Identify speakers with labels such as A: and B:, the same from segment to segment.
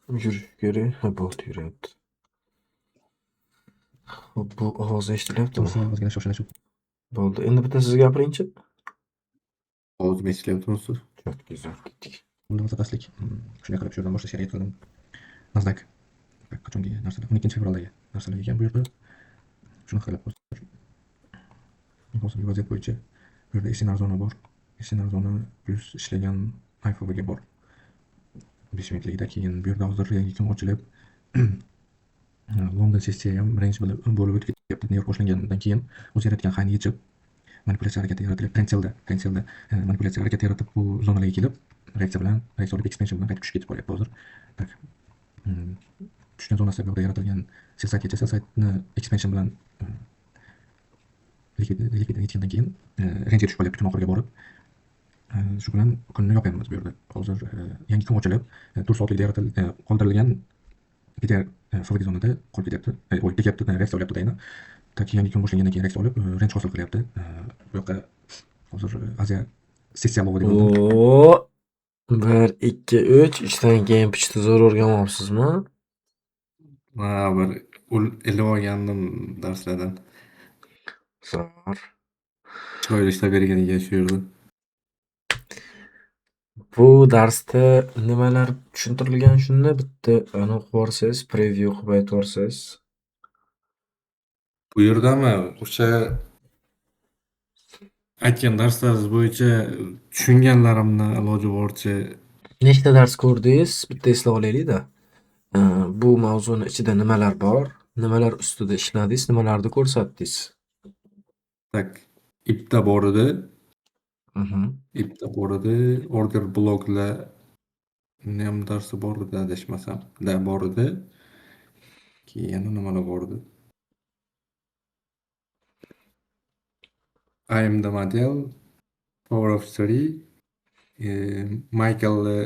A: Yurish kerak. Ha, bo'ldi, yuryapti. Xo'p, bu ovoz eshitilyaptimi?
B: To'g'risi, ozgina shoshilinch.
A: Bo'ldi. Endi bitta siz gapiringchi.
C: Ovozim eshitilyaptimi, ustoz?
A: Четкий, zo'r, ketdik.
B: Unda bo'lsa pastlik. Shunday qilib shu yerdan boshlashga harakat qildim. Nasdaq qachongi narsalar? 12-fevraldagi narsalar ekan bu yerda. Shunaqa qilib hozirgi vaziyat bo'yicha bu yerda SNR zona bor. SNR zona plyus ishlagan IFVG bor. 5 minutlikda keyin bu yerda hozir yangi kun ochilib, London sessiya ham range bo'lib o'tib ketyapti. Nyu York boshlangandan keyin o'zgarayotgan highni yechib, manipulyatsiya harakati yaratilib, trend sellda manipulyatsiya harakati yaratib, bu zonalarga kelib, reaksiya bilan, reaksiya olib, expansion bilan qaytib tushib ketib qolyapti hozir. Так. Tushgan zonasi bu yoqda yaratilgan sell sidegacha, sell side'ni expansion bilan likvid yechgandan keyin rangega tushib qolyapti kun oxiriga borib. Shu bilan kunni yopyapmiz bu yerda. Hozir yangi kun ochilib, 4 soatlikda qoldirilgan PTR FVG zonada qolib ketyapti. Oy, ketyapti, reaksiya olyapti dayni. Так, yangi kun boshlangandan keyin reaksiya olib, range hosil qilyapti. Bu yoqqa hozir Aziya sessiya low'i deb oldim.
A: O, 1, 2, 3. Ishdan keyin pichni zo'r o'rganmabsizmi?
C: Ha, bir ilib olgandim darslardan.
A: Zo'r.
C: Chiroyli ishlab bergan ekan shu yerda.
A: Bu darsda nimalar tushuntirilgan, shunda bitta anavi qilib yuborsangiz, preview qilib aytib yuborsangiz.
C: Bu yerdami? O'sha aytgan darslaringiz bo'yicha tushunganlarimni iloji boricha.
A: Nechta dars ko'rdingiz? Bitta eslab olaylik-da. Bu mavzuni ichida nimalar bor? Nimalar ustida ishladingiz? Nimalarni ko'rsatdingiz?
C: Так, IPda bor edi. IPda bor edi. Order bloklar ham darsi bor edi, adashmasam. Да, bor edi. Keyin yana nimalar bor edi? IMD model, Power of Three, Michaelni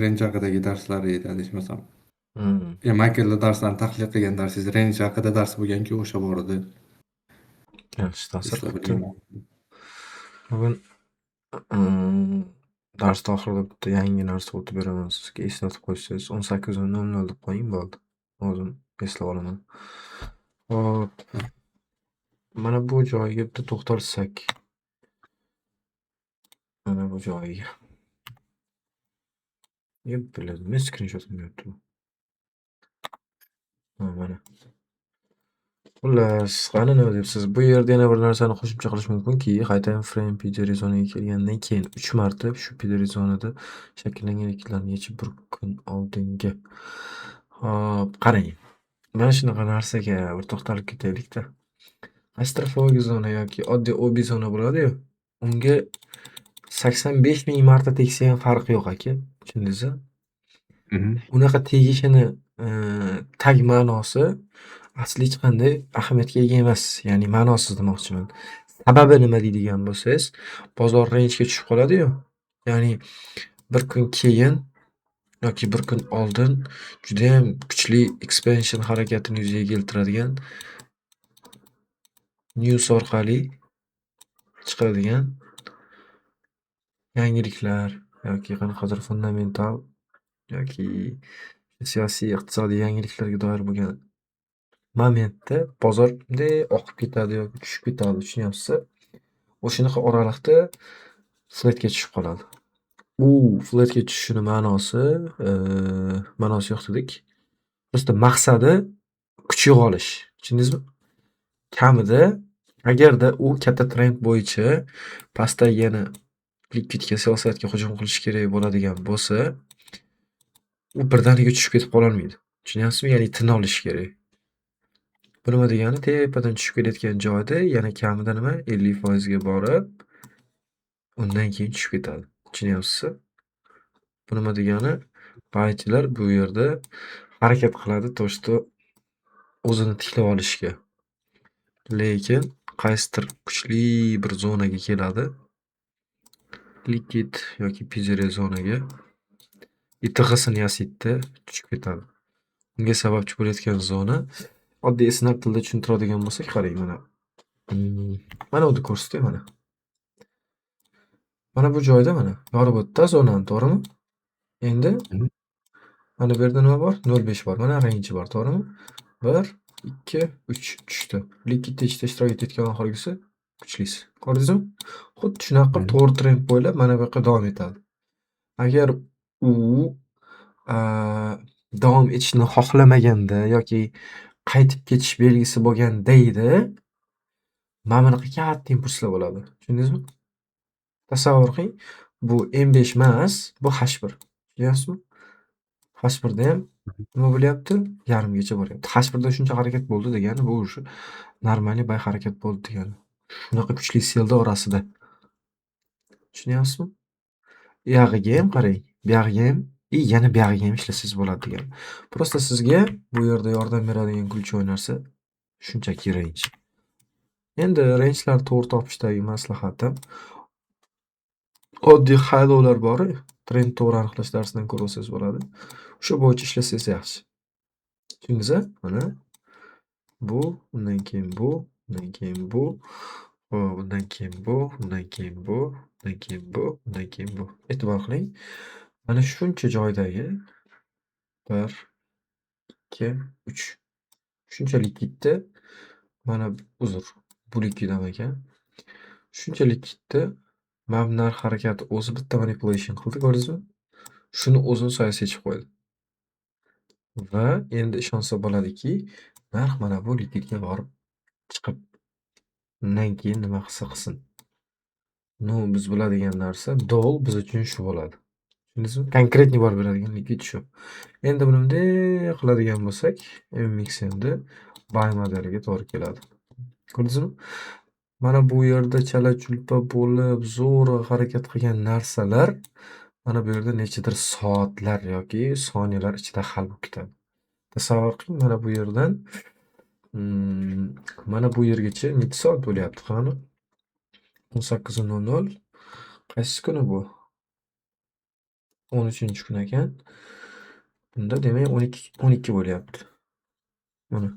C: range haqidagi darslari edi, adashmasam. Michaelni darslarini tahlil qilgan darsingiz range haqida dars bo'lgan-ku, o'sha bor edi.
A: Yaxshi ta'sir
C: Eslab
A: qilibdi.
C: bilmayman.
A: Bugun darsda oxirida bitta yangi narsa o'tib beraman sizga, eslatib qo'ysangiz, 18:00 deb qo'ying, bo'ldi. O'zim eslab olaman. Xo'p. Mana bu joyga bitta to'xtalsak. Mana bu joyiga. Yeb biladi, nima skrinshot qilmayapti bu? Ha, mana. Xullas, qani nima debsiz? Bu yerda yana bir narsani qo'shimcha qilish mumkinki, high time frame PDR zonaga kelgandan keyin 3 marta shu PDR zonada shakllangan likvidlarni yechib bir kun oldingi. Xo'p, qarang. Mana shunaqa narsaga bir to'xtalib ketaylik-da. Qaysidir FVG zona yoki oddiy OB zona bo'ladi-yu, unga 85 ming marta tegsa ham farqi yo'q, aka. Tushundingizmi?
C: Mhm.
A: Unaqa tegishini tag ma'nosi asli hech qanday ahamiyatga ega emas. Ya'ni ma'nosiz demoqchiman. Sababi nima deydigan bo'lsangiz, bozor rangega tushib qoladi-yu, ya'ni bir kun keyin yoki bir kun oldin judayam kuchli expansion harakatini yuzaga keltiradigan news orqali chiqadigan yangiliklar yoki qanaqadir fundamental yoki siyosiy, iqtisodiy yangiliklarga doir bo'lgan momentda bozor bunday oqib ketadi yoki tushib ketadi, tushunyapsiz? O'shanaqa oraliqda flatga tushib qoladi. U flatga tushishini ma'nosi, ma'nosi yo'q dedik. Просто maqsadi kuch yig'olish. Tushundingizmi? Kamida agarda u katta trend bo'yicha pastdagi yana likvidga, siyosatga hujum qilish kerak bo'ladigan bo'lsa, u birdaniga tushib ketib qololmaydi. Tushunyapsizmi? Ya'ni tin olish kerak. Bu nima degani? Tepadan tushib kelayotgan joyda yana kamida nima? 50% ga borib, undan keyin tushib ketadi. Tushunyapsizmi? Bu nima degani? Buychilar bu yerda harakat qiladi то, что o'zini tiklab olishga. Lekin qaysidir kuchli bir zonaga keladi. Likvid yoki PDR zonaga ITHsini yasaydi-da, tushib ketadi. Unga sababchi bo'layotgan zona oddiy SNR tilida tushuntiradigan bo'lsak, qarang mana. Mana unda ko'rsatay mana. Mana bu joyda mana yorib o'tdi zonani, to'g'rimi? Endi Mana bu yerda nima bor? 0,5 bor. Mana range bor, to'g'rimi? 1, 2, 3 tushdi. Likidda ichida ishtirok etayotgan oxirgisi kuchlisi. Ko'rdingizmi? Xuddi shunaqa qilib to'g'ri trend bo'ylab mana bu yoqqa davom etadi. Agar u davom etishni xohlamaganda yoki qaytib ketish belgisi bo'lganda edi, mana bunaqa katta impulslar bo'ladi. Tushundingizmi? Tasavvur qiling, bu M5 emas, bu H1. Tushunyapsizmi? H1 da ham nima bo'lyapti? Yarimgacha boryapti. H1 da shuncha harakat bo'ldi degani, bu уже нормальный buy harakat bo'ldi degani. Shunaqa kuchli sellda orasida. Tushunyapsizmi? Uyog'iga ham qarang, buyog'iga ham и yana buyog'iga ham ishlasangiz bo'ladi degani. Просто sizga bu yerda yordam beradigan ключевой narsa shunchaki range. Endi rangelarni to'g'ri topishdagi maslahatim, oddiy high lowlar bor-u, trend to'g'ri aniqlash darsidan ko'rib olsangiz bo'ladi. O'sha bo'yicha ishlasangiz yaxshi. Tushundingiz a? Mana bu, undan keyin bu, undan keyin bu, hop, undan keyin bu, undan keyin bu, undan keyin bu, undan keyin bu. E'tibor qiling. Mana shuncha joydagi 1, 2, 3 shuncha likidni, mana, uzr, bu likid ham ekan. Shuncha likidni mana bu narx harakati o'zi bitta manipulation qildi, ko'rdingizmi? Shuni o'zini soyasi yechib qo'ydi. Va endi ishonsa bo'ladiki, narx mana bu likidga borib chiqib, undan keyin nima qilsa qilsin. Ну, biz biladigan narsa DOL biz uchun shu bo'ladi. Tushundingizmi? Конкретный borib beradigan likid shu. Endi buni bunday qiladigan bo'lsak, MXNda buy modeliga to'g'ri keladi. Ko'rdingizmi? Mana bu yerda chala-chulpa bo'lib, zo'rg'a harakat qilgan narsalar mana bu yerda nechadir soatlar yoki soniyalar ichida hal bo'lib ketadi. Tasavvur qiling, mana bu yerdan mana bu yergacha necha soat bo'lyapti, qani? 18:00. Qaysi kuni bu? 13-kun ekan. Bunda demak 12, 12 bo'lyapti. Mana.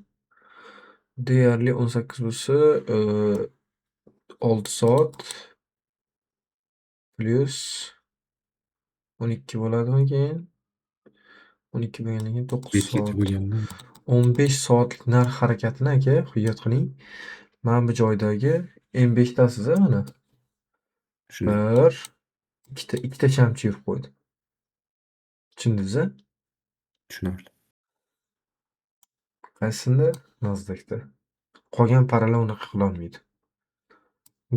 A: Deyarli 18 bo'lsa, 6 soat plyus 12 bo'ladimi keyin? 12 bo'lgandan keyin 9
C: Beshgacha
A: soat.
C: bo'lganda.
A: 15 soatlik narx harakatini, aka, hujjat qiling. Mana bu joydagi M5 dasiz-a mana.
C: Shunday.
A: 1, ikkita, ikkita shamchi yurib qo'ydi. Tushundingiz-a?
C: Tushunarli.
A: Qaysisinda? Nasdaqda. Qolgan paralar unaqa qilolmaydi.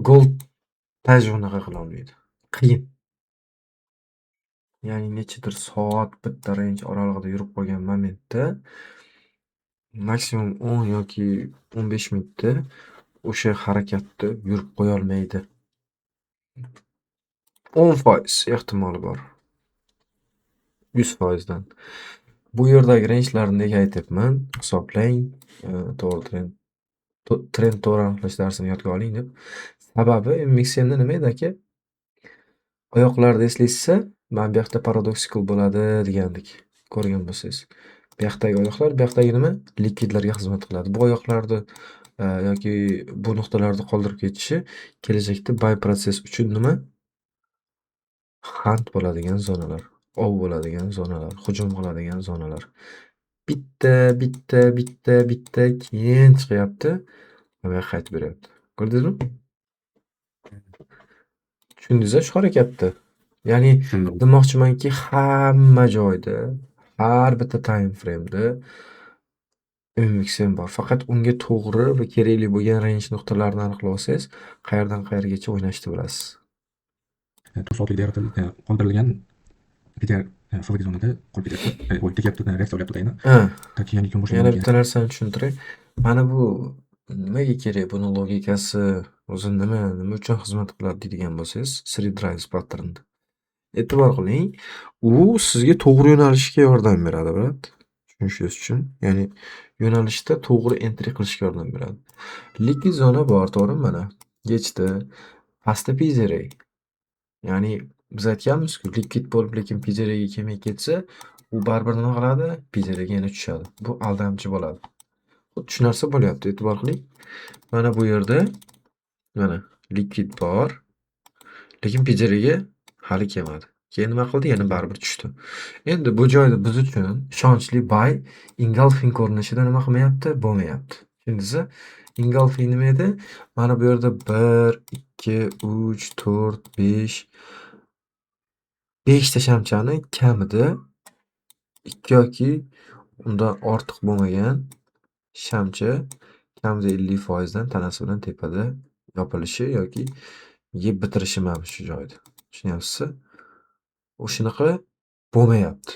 A: Gold даже unaqa qilolmaydi. Qiyin. Ya'ni nechadir soat bitta range oralig'ida yurib qolgan momentda maksimum 10 yoki 15 minutda o'sha harakatni yurib qo'yolmaydi. 10% ehtimoli bor. 100% dan. Bu yerdagi rangelarni nega aytyapman? Hisoblang, to'g'ri trend to'g'ri aniqlash darsini yodga oling deb. Sababi MXNda nima edi, aka? Oyoqlarni eslaysiz-a? Mana bu yoqda paradoksical bo'ladi degandik, ko'rgan bo'lsangiz. Bu yoqdagi oyoqlar, bu yoqdagi nima? Likidlarga xizmat qiladi. Bu oyoqlarni yoki bu nuqtalarni qoldirib ketishi kelajakda buy protsess uchun nima? Hunt bo'ladigan zonalar, ov bo'ladigan zonalar, hujum qiladigan zonalar. Bitta, bitta, bitta, bitta, keyin chiqyapti va bu yoqqa qaytib beryapti. Ko'rdingizmi? Tushundingiz-a shu harakatni? Ya'ni
C: Tushundim.
A: demoqchimanki, hamma joyda, har bitta time frame'da MXN bor. Faqat unga to'g'ri va kerakli bo'lgan range nuqtalarini aniqlab olsangiz, qayerdan qayergacha o'ynashni bilasiz.
B: 4 soatlik qoldirilgan PTR FVG zonada qolib ketyapti. Voy, tegyapti, reaksiya olyapti dayini.
A: Ha.
B: Так, yangi kun
A: Yana
B: boshlangan.
A: bitta narsani tushuntiray. Mana bu nimaga kerak? Buni logikasi o'zi nima, nima uchun xizmat qiladi deydigan bo'lsangiz, Three Drives pattern. E'tibor qiling, u sizga to'g'ri yo'nalishga yordam beradi, брат. Tushunishingiz uchun. Ya'ni yo'nalishda to'g'ri entry qilishga yordam beradi. Likid zona bor, to'g'rimi mana? Yechdi. Pastda PDRA. Ya'ni biz aytganmiz-ku, likid bo'lib, lekin PDRAga kelmay ketsa, u baribir nima qiladi? PDRAga yana tushadi. Bu aldamchi bo'ladi. Xuddi shu narsa bo'lyapti, e'tibor qiling. Mana bu yerda mana likid bor, lekin PDRAga hali kelmadi. Keyin nima qildi? Yana baribir tushdi. Endi bu joyda biz uchun ishonchli buy engulfing ko'rinishida nima qilmayapti? Bo'lmayapti. Tushundingizmi? Engulfing nima edi? Mana bu yerda 1, 2, 3, 4, 5, 5 ta shamchani kamida 2 yoki undan ortiq bo'lmagan shamcha kamida 50% dan tanasi bilan tepada yopilishi yoki yeb bitirishi mana shu joyda. Tushunyapsizmi? O'shanaqa bo'lmayapti.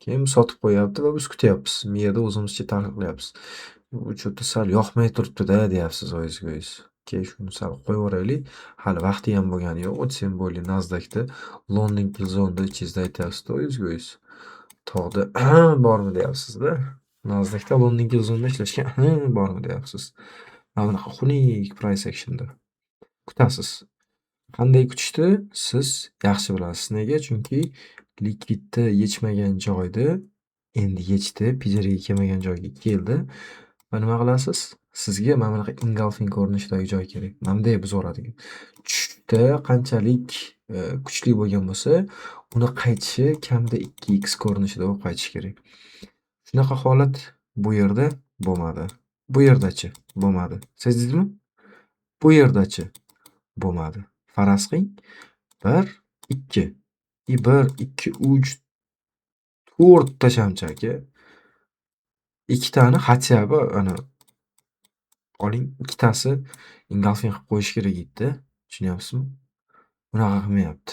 A: Keyin sotib qo'yapti va biz kutyapmiz. Miyada o'zimizcha tahlil qilyapmiz. Bu чё-то sal yoqmay turibdi-da, deyapsiz o'zingizga o'zingiz. Keyin shuni sal qo'yib yuboraylik. Hali vaqtiyam bo'lgani yo'q. Тем более Nasdaqda London Killzone'da ichingizda aytyapsiz-da o'zingizga o'zingiz. Tog'da bormi deyapsiz-da. Nasdaqda London Killzone'da ishlashga bormi deyapsiz. Mana bunaqa xunuk price action'da. Kutasiz. Qanday kutishni siz yaxshi bilasiz. Nega? Chunki likvidni yechmagan joyda endi yechdi, PDRga kelmagan joyga keldi va nima qilasiz? Sizga mana bunaqa engulfing ko'rinishidagi joy kerak. Mana bunday buzib. Tushishda qanchalik kuchli bo'lgan bo'lsa, uni qaytishi kamida 2x ko'rinishida bo'lib qaytishi kerak. Shunaqa holat bu yerda bo'lmadi. Bu yerdachi? Bo'lmadi. Sezdingizmi? Bu yerdachi? Bo'lmadi. Faraz qiling. 1, 2 и 1, 2, 3, 4 ta shamcha, aka. Ikkitani хотя бы ana oling, ikkitasi engulfing qilib qo'yish kerak edi-da. Tushunyapsizmi? Unaqa qilmayapti.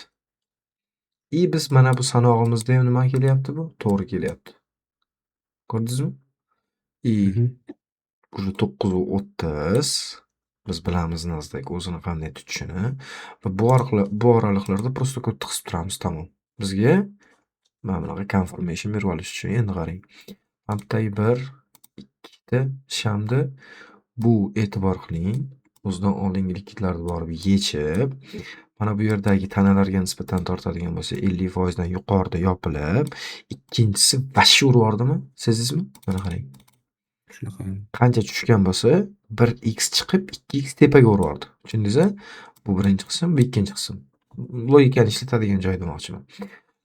A: И biz mana bu sanog'imizda ham nima kelyapti bu? To'g'ri kelyapti. Ko'rdingizmi? И уже 9:30, biz bilamiz Nasdaq o'zini qanday tutishini va bu oraliqlarda просто kodni qisib turamiz, tamom. Bizga mana bunaqa confirmation berib olish uchun. Endi qarang. Mana bittagi 1, ikkita shamni bu, e'tibor qiling. O'zidan oldingi likvidlarni borib yechib, mana bu yerdagi tanalarga nisbatan tortadigan bo'lsa, 50% dan yuqorida yopilib, ikkinchisi вообще urib yubordimi? Sezdingizmi? Mana qarang.
C: Shunaqa.
A: Qancha tushgan bo'lsa, 1x chiqib, 2x tepaga urib yubordi. Tushundingiz a? Bu birinchi qism, bu ikkinchi qism. Logikani ishlatadigan joy demoqchiman.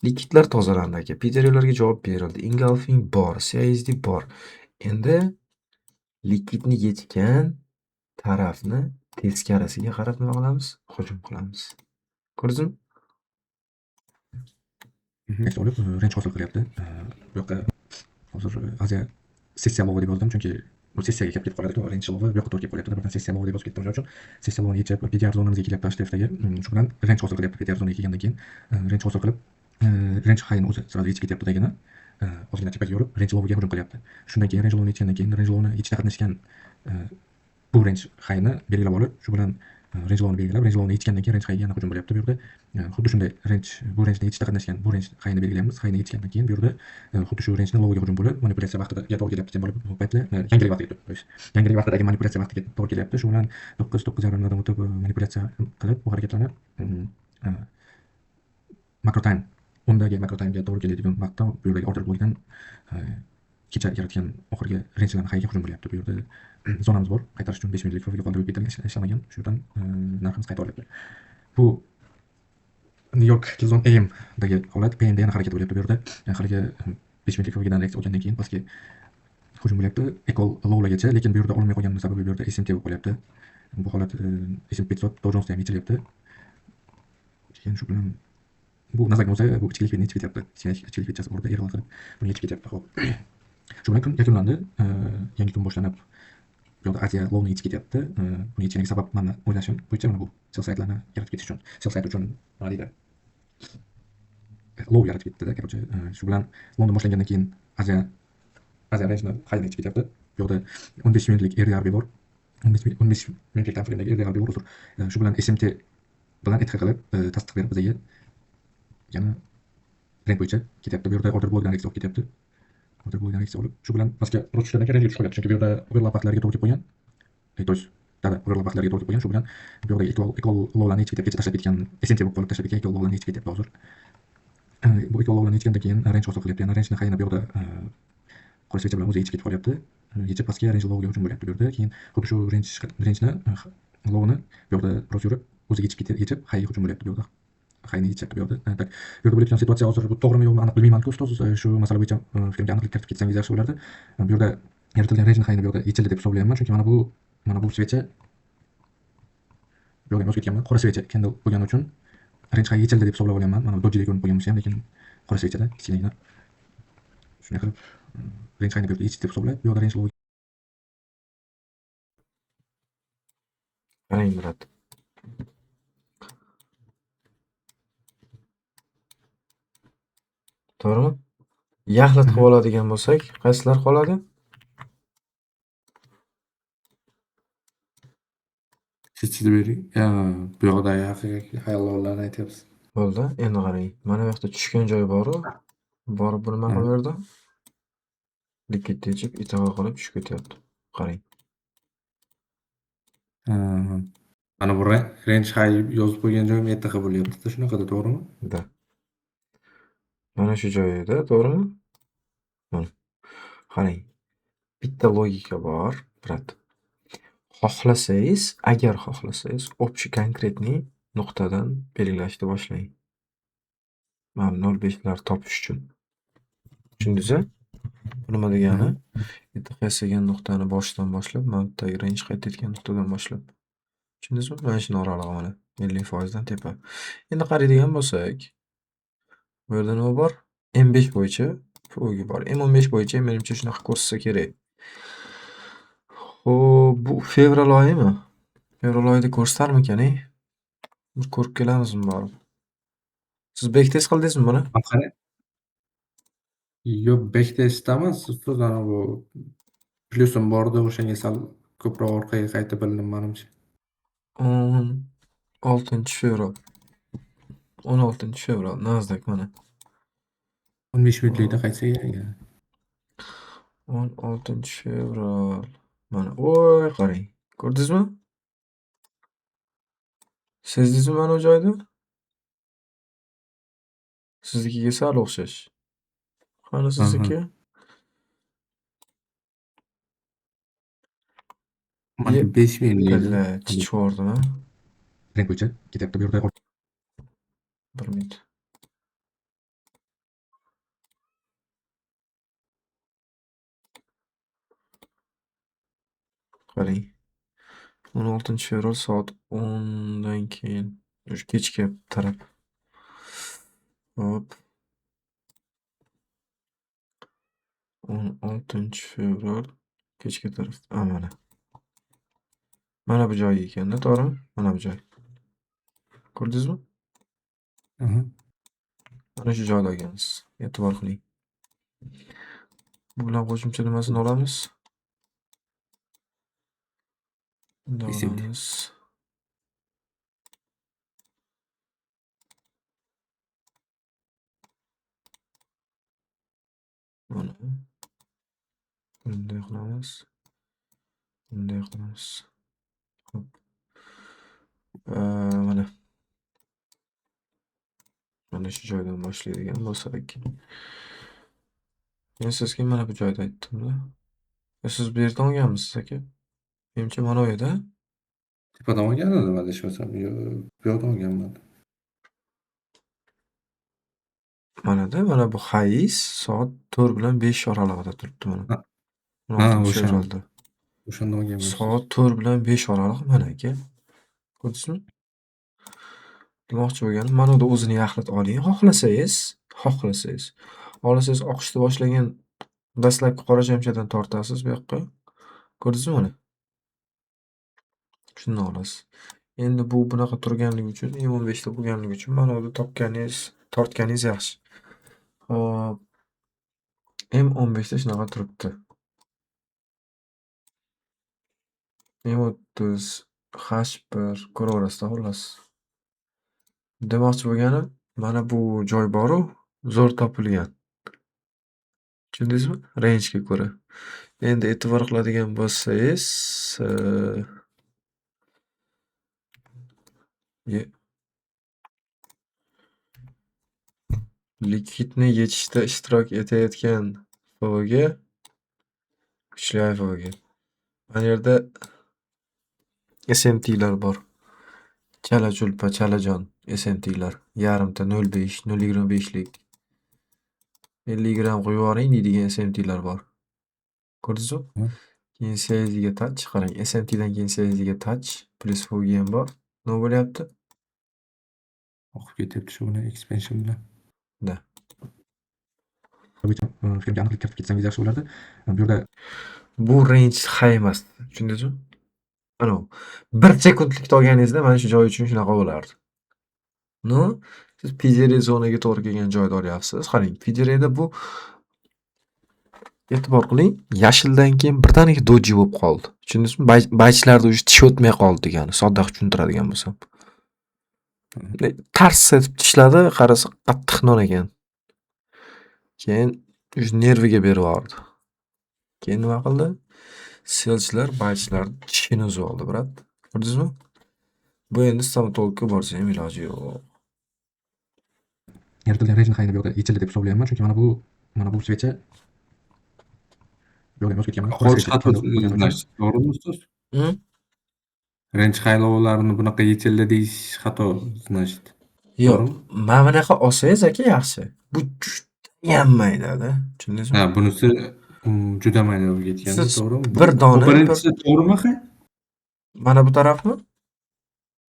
A: Likvidlar tozalandi, aka. PDRlarga javob berildi. Engulfing bor, CISD bor. Endi likvidni yechgan tarafni teskarisiga qarab nima qilamiz? Hujum qilamiz. Ko'rdingizmi?
B: Extra olib, range hosil qilyapti. Bu yoqqa hozir Aziya sessiya lowi deb yozdim, chunki bu sessiyaga kirib ketib qoladi, range lowi bu yoqqa to'g'ri kelib qolyapti. Birdan sessiya lowi deb yozib ketdim o'sha uchun. Sessiya lowini yechib, PDR zonamizga kelyapti HTFdagi. Shu bilan range hosil qilyapti PDR zonaga kelgandan keyin. Range hosil qilib, range highni o'zi сразу yechib ketyapti tagini. Ozgina tepaga yurib, range lowiga hujum qilyapti. Shundan keyin range lowini yechgandan keyin range lowini yechishda qatnashgan bu range highni belgilab olib, shu bilan range lowni belgilab, range lowni yechgandan keyin range highga yana hujum bo'lyapti bu yerda. Xuddi shunday range, bu rangeni yechishda qatnashgan bu range highni belgilaymiz. Highni yechgandan keyin bu yerda xuddi shu rangeni lowiga hujum bo'lib, manipulyatsiya vaqtida to'g'ri kelyapti. Tем более bu paytda yangilik vaqtiga, то есть yangilik vaqtidagi manipulyatsiya vaqtiga to'g'ri kelyapti. Shu bilan 9, 9:30lardan o'tib manipulyatsiya qilib, bu harakatlarni macro time 10dagi macro timega to'g'ri keladigan vaqtda bu yerdagi order blockdan kecha yaratgan oxirgi rangelarni highga hujum bo'lyapti. Bu yerda zonamiz bor. Qaytarish uchun 5 minutlik FVG qoldirib ketilgan, ishlamagan. Shu yerdan narximiz qayta olyapti. Bu New York Killzone AMdagi holat. PMda yana harakat bo'lyapti bu yerda. Haligi 5 minutlik FVGdan reaksiya olgandan keyin pastga hujum bo'lyapti. Equal lowlargacha, lekin bu yerda olinmay qolganini sababi bu yerda SMT bo'lib qolyapti. Bu holat S&P 500, Dow Jonesda ham yechilyapti. Keyin shu bilan bu Nasdaq bo'lsa, bu ichki likvidni yechib ketyapti. Kichkina ichki likvidchasi bor, error qilib buni yechib ketyapti. Xo'p. Shu bilan kun yakunlandi. Yangi kun boshlanib, bu yoqda Aziya lowni yechib ketyapti. Buni yechganiga sabab, mani o'ylashim bo'yicha, mana bu sell side'larni yaratib ketish uchun. Sell side uchun nima deydi? Low yaratib ketdi-da, короче. Shu bilan London boshlangandan keyin Aziya rangeni highni yechib ketyapti. Bu yoqda 15 minutlik RRB bor. 15 minutlik time frame'dagi RRB bor, uzr. Shu bilan SMT bilan ETH qilib, tasdiq berib bizga yana trend bo'yicha ketyapti. Bu yerda order blockdan reaksiya olib ketyapti. Order blockdan reaksiya olib, shu bilan pastga rost tushgandan keyin rangga tushib qolyapti. Chunki bu yerda overlap vaqtlariga to'g'ri kelib qo'ygan. То есть да, overlap vaqtlariga to'g'ri kelib qo'ygan. Shu bilan bu yoqdagi equal lowlarni yechib ketyapti. Kecha tashlab ketgan SMT bo'lib qolib tashlab ketgan equal lowlarni yechib ketyapti hozir. Bu equal lowlarni yechgandan keyin range hosil qilyapti. Yana rangeni highini bu yoqda qora svecha bilan o'zi yechib ketib qolyapti. Yechib pastga range lowga hujum bo'lyapti bu yerda. Keyin xuddi shu rangeni lowni bu yoqda biroz yurib o'zi yechib ketib, yechib highga hujum bo'lyapti bu yoqda. Highni yechyapti bu yerda. Так, bu yerda bo'layotgan situatsiya hozir bu to'g'rimi yo'qmi aniq bilmayman-ku ustoz. Shu masala bo'yicha fikrimga aniqlik kiritib ketsangiz yaxshi bo'lardi. Bu yerda yaratilgan range highni bu yerda yechildi deb hisoblayapman, chunki mana bu svecha bu yerda yozib ketganman, qora svecha candle bo'lgani uchun range high yechildi deb hisoblab olyapman. Mana bu dojidek ko'rinib qolgan bo'lsa ham, lekin qora svechada kichkinagina shunday qilib range highni bu yerda yechdi deb hisoblab, bu yerda range low.
A: Qarang, брат. To'g'rimi? Yaxlit qilib oladigan bo'lsak, qaysilar qoladi?
C: Chechib bering. Bu yoqda hayollarni aytyapsiz.
A: Bo'ldi. Endi qarang. Mana bu yoqda tushgan joyi bor-u, borib bu nima qilaverdi? Likid yechib, ITH qilib tushib ketyapti. Qarang.
C: Mana bu range high yozib qo'ygan joyim ETH bo'lyapti-da, shunaqada, to'g'rimi?
A: Да. Mana shu joyida, to'g'rimi? Mana. Qarang. Bitta logika bor, брат. Xohlasangiz, agar xohlasangiz, общий конкретный nuqtadan belgilashni boshlang. Mana 0.5 lar topish uchun. Tushundingiz-a? Bu nima degani? ETH yasagan nuqtani boshidan boshlab, mana bu yerdagi range qaytayotgan nuqtadan boshlab. Tushundingizmi? Mana shuni oralig'i mana 50% dan tepa. Endi qaraydigan bo'lsak, bu yerda nima bor? M5 bo'yicha FVG bor. M15 bo'yicha menimcha shunaqa ko'rsatsa kerak. Xo'p, bu fevral oyimi? Fevral oyida ko'rsatarmikan, ey? Bir ko'rib kelamizmi borib? Siz backtest qildingizmi buni?
C: Qarang. Yo'q, backtestda emas, ustoz, ana bu plyusim bor edi, o'shanga sal ko'proq orqaga qaytib bildim menimcha.
A: 16 fevral. 16 fevral Nasdaq mana.
C: 15 minutlikda qaytsa kerak.
A: 16 fevral. Mana, voy, qarang. Ko'rdingizmi? Sezdingizmi mana u joyni? Siznikiga sal o'xshash. Qani sizniki?
C: Maniki 5 minutlik.
A: Billa, chichib yubordim a.
B: Trend bo'yicha ketyapti bu yerda.
A: 1 minut. Qarang. 16 fevral soat 10 dan keyin o'sha kechki taraf. Hop. 16 fevral kechki taraf. A, mana. Mana bu joyi ekanda, to'g'rimi? Mana bu joy. Ko'rdingizmi?
C: Mhm.
A: Mana shu joyda olgansiz. E'tibor qiling. Bu bilan qo'shimcha nimasini olamiz? Bunday
C: SMT.
A: olamiz. Mana. Bunday qilamiz. Bunday qilamiz. Xo'p. Mana. Mana shu joydan boshlaydigan bo'lsak. Men sizga mana bu joyda aytdim-da. Siz bu yerdan olganmisiz, aka? Menimcha mana u yerda.
C: Tepadan olgan edim adashmasam. Yo, bu yoqdan olganman.
A: Mana-da, mana bu highs soat 4 bilan 5 oralig'ida turibdi mana.
C: Ha.
A: O'n
C: Ha,
A: oltinchi
C: o'sha.
A: fevralda.
C: O'shanda olganman.
A: Soat 4 bilan 5 oralig'i mana aka. Ko'rdingizmi? Demoqchi bo'lganim, mana unda o'zini yaxlit oling. Xohlasangiz, xohlasangiz, xohlasangiz oqishni boshlagan dastlabki qora shamchadan tortasiz bu yoqqa. Ko'rdingizmi mana? Shundan olasiz. Endi bu bunaqa turganligi uchun, M15 da bo'lganligi uchun mana unda topganingiz, tortganingiz yaxshi. Xo'p. M15 da shunaqa turibdi. M30, H1 ko'raverasizda xullas. Demoqchi bo'lganim, mana bu joy bor-u, zo'r topilgan. Tushundingizmi? Range'ga ko'ra. Endi e'tibor qiladigan bo'lsangiz, ye likidni yechishda ishtirok etayotgan FVG kuchli FVG. Mana yerda SMT'lar bor. Chala-chulpa, chalajon. SMTlar yarimta 0.5, 0.25lik 50 gramm qo'yib yuboring deydigan SMTlar bor. Ko'rdingizmi? Keyin CISDga touch qarang, SMTdan keyin CISDga touch plus FVG ham bor. Nima bo'lyapti?
C: Oqib ketyapti shu bilan, expansion bilan.
A: Да.
B: Bo'yicha fikrimga aniqlik kiritib ketsangiz yaxshi bo'lardi. Bu yerda
A: Bu range high emas. Tushundingizmi? Anavi 1 sekundlikda olganingizda mana shu joy uchun shunaqa bo'lardi. Но, siz PDR zonaga to'g'ri kelgan joyda olyapsiz. Qarang, PDRda bu, e'tibor qiling, yashildan keyin birdaniga doji bo'lib qoldi. Tushundingizmi? Buychilarda уже tish o'tmay qoldi degani, sodda qilib tushuntiradigan bo'lsam. Tars etib tishladi, qarasa, qattiq non ekan. Keyin уже nerviga berib yubordi. Keyin nima qildi? Sellchilar buychilarni tishini uzib oldi, брат. Ko'rdingizmi? Bu endi stomatologga borsa ham iloji yo'q.
B: Yaratilgan range highni bu yoqda yechildi deb hisoblayapman, chunki mana bu свеча bu yoqda ham yozib ketganman. Qora
C: Hozir
B: свеча
C: xato,
B: bo'lgani uchun
C: значит, to'g'rimi, ustoz?
A: Hm?
C: Range high'larni bunaqa yechildi deyish xato, значит.
A: Yo'q,
C: To'g'rimi?
A: mana bunaqa olsangiz, aka, yaxshi. Bu judayam maydada. Tushundingizmi?
C: Ha, bunisi juda mayda bo'lib ketganda,
A: Siz
C: to'g'rimi?
A: bir
C: Bu
A: dona bir
C: birinchisi to'g'rimi high?
A: Mana bu tarafmi?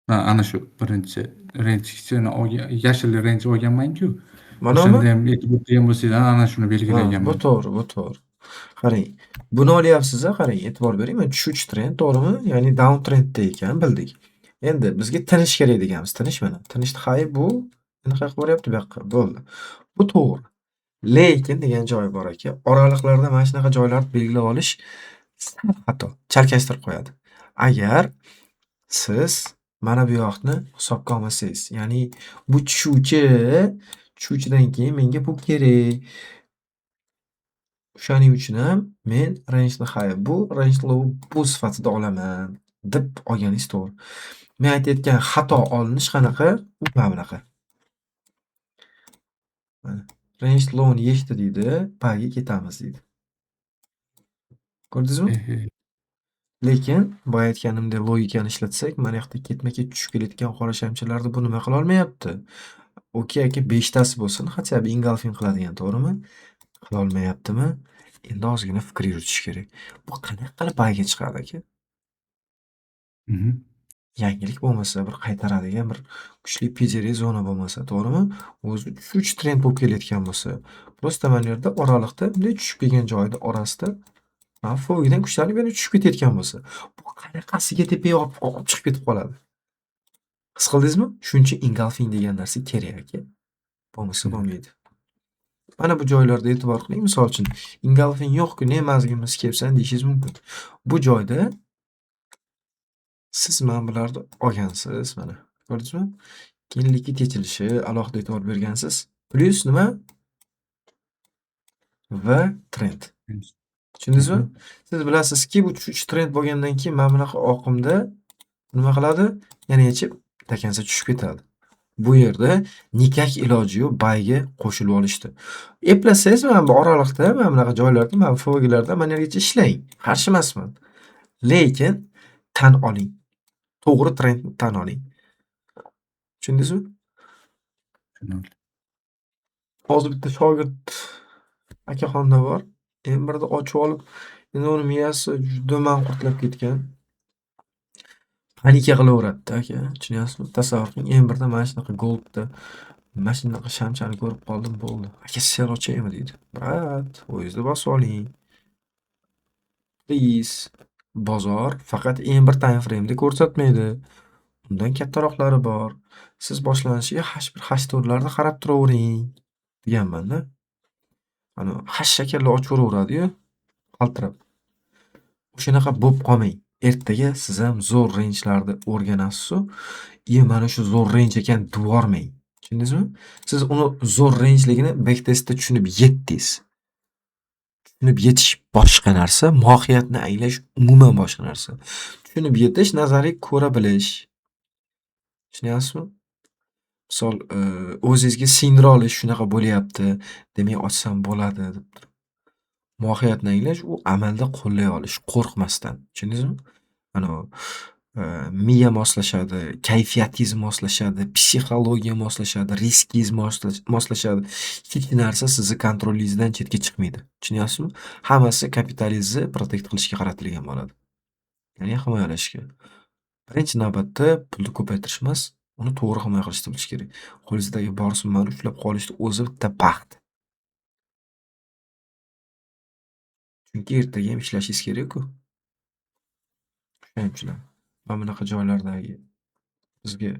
C: Ha, ana shu birinchi range'ni olgan, yashil range olganman-ku.
A: Manami?
C: O'shanda ham e'tibor qilgan bo'lsangiz, ana shuni
A: Ha, bu
C: belgilaganman.
A: to'g'ri, bu to'g'ri. Qarang, buni olyapsiz-a, qarang, e'tibor bering, mana tushuvchi trend, to'g'rimi? Ya'ni down trendda ekan, bildik. Endi bizga tinish kerak deganmiz. Tinish mana. Tinishni high bu. Endi qayoqqa boryapti? Bu yoqqa. Bo'ldi. Bu to'g'ri. Lekin degan joyi bor, aka. Oraliqlarda mana shunaqa joylarni belgilab olish sal xato, chalkashtirib qo'yadi. Agar siz mana bu yoqni hisobga olmasangiz, ya'ni bu tushuvchi, tushuvchidan keyin menga bu kerak. O'shaning uchun ham men range high bu, range low bu sifatida olaman deb olganingiz to'g'ri. Men aytayotgan xato olinish qanaqa? U mana bunaqa. Mana range lowni yechdi deydi, buyga ketamiz deydi. Ko'rdingizmi? Lekin boya aytganimdek logikani ishlatsak, mana yoqda ketma-ket tushib kelayotgan qora shamchalarni bu nima qilolmayapti? Okey, aka, 5 tasi bo'lsin, хотя бы engulfing qiladigan, to'g'rimi? Qilolmayaptimi? Endi ozgina fikr yuritish kerak. Bu qanaqa qilib buyga chiqadi, aka? Yangilik bo'lmasa, bir qaytaradigan bir kuchli PDR zona bo'lmasa, to'g'rimi? O'zi tushuvchi trend bo'lib kelayotgan bo'lsa, просто mana bu yerda oraliqda bunday tushib kelgan joyida orasida mana FVGdan kuchlanib yana tushib ketayotgan bo'lsa, bu qanaqasiga tepaga olib chiqib ketib qoladi? His qildingizmi? Shuning uchun engulfing degan narsa kerak, aka. Bo'lmasa bo'lmaydi. Mana bu joylarda e'tibor qiling. Misol uchun, engulfing yo'q-ku, ne mazgimiz kelsin deyishingiz mumkin. Bu joyda siz mana bularni olgansiz, mana. Ko'rdingizmi? Keyin likvid yechilishi alohida e'tibor bergansiz. Plyus nima? Va trend. Tushundingizmi? Siz bilasizki, bu tushuvchi trend bo'lgandan keyin mana bunaqa oqimda nima qiladi? Yana yechib до конца tushib ketadi. Bu yerda никак iloji yo'q buyga qo'shilib olishdi. Eplasangiz, mana bu oraliqda, mana bunaqa joylarda, mana FVGlarda mana yergacha ishlang. Qarshi emasman. Lekin tan oling. To'g'ri trendni tan oling. Tushundingizmi?
C: Tushunarli.
A: Hozir bitta shogird akaxonda bor. M1da ochib olib, endi uni miyasi juda manqurtlab ketgan. Паника qilaveradida, aka, tushunyapsizmi? Tasavvur qiling, M1da mana shunaqa goldda mana shunaqa shamchani ko'rib qoldim, bo'ldi. "Aka, sell ochaymi?" deydi. Брат, o'zingizni bosib oling. Please. Bozor faqat M1 time frame'da ko'rsatmaydi. Undan kattaroqlari bor. Siz boshlanishiga H1, H4larda qarab turavering deganman-da. Anavi hashshakarlar ochaveradi-yu, qaltirab. O'shanaqa bo'lib qolmang. Ertaga siz ham zo'r range'larni o'rganasiz-u, "И mana shu zo'r range ekan" devormang. Tushundingizmi? Siz uni zo'r range'ligini backtestda tushunib yetdingiz. Tushunib yetish boshqa narsa, mohiyatini anglash umuman boshqa narsa. Tushunib yetish nazariy ko'ra bilish. Tushunyapsizmi? Misol, o'zingizga singdira olish shunaqa bo'lyapti, demak ochsam bo'ladi deb turib. Mohiyatini anglash u amalda qo'llay olish, qo'rqmasdan. Tushundingizmi? Anavi Miya moslashadi, kayfiyatingiz moslashadi, psixologiya moslashadi, riskingiz moslashadi. Hech narsa sizni kontrolingizdan chetga chiqmaydi. Tushunyapsizmi? Hammasi kapitalingizni protect qilishga qaratilgan bo'ladi. Ya'ni himoyalashga. Birinchi navbatda pulni ko'paytirish emas, uni to'g'ri himoya qilishni bilish kerak. Qo'lingizdagi bor summani ushlab qolishni o'zi bitta baxt. Chunki ertaga ham ishlashingiz kerak-ku. Shuning uchun ham mana bunaqa joylardagi bizga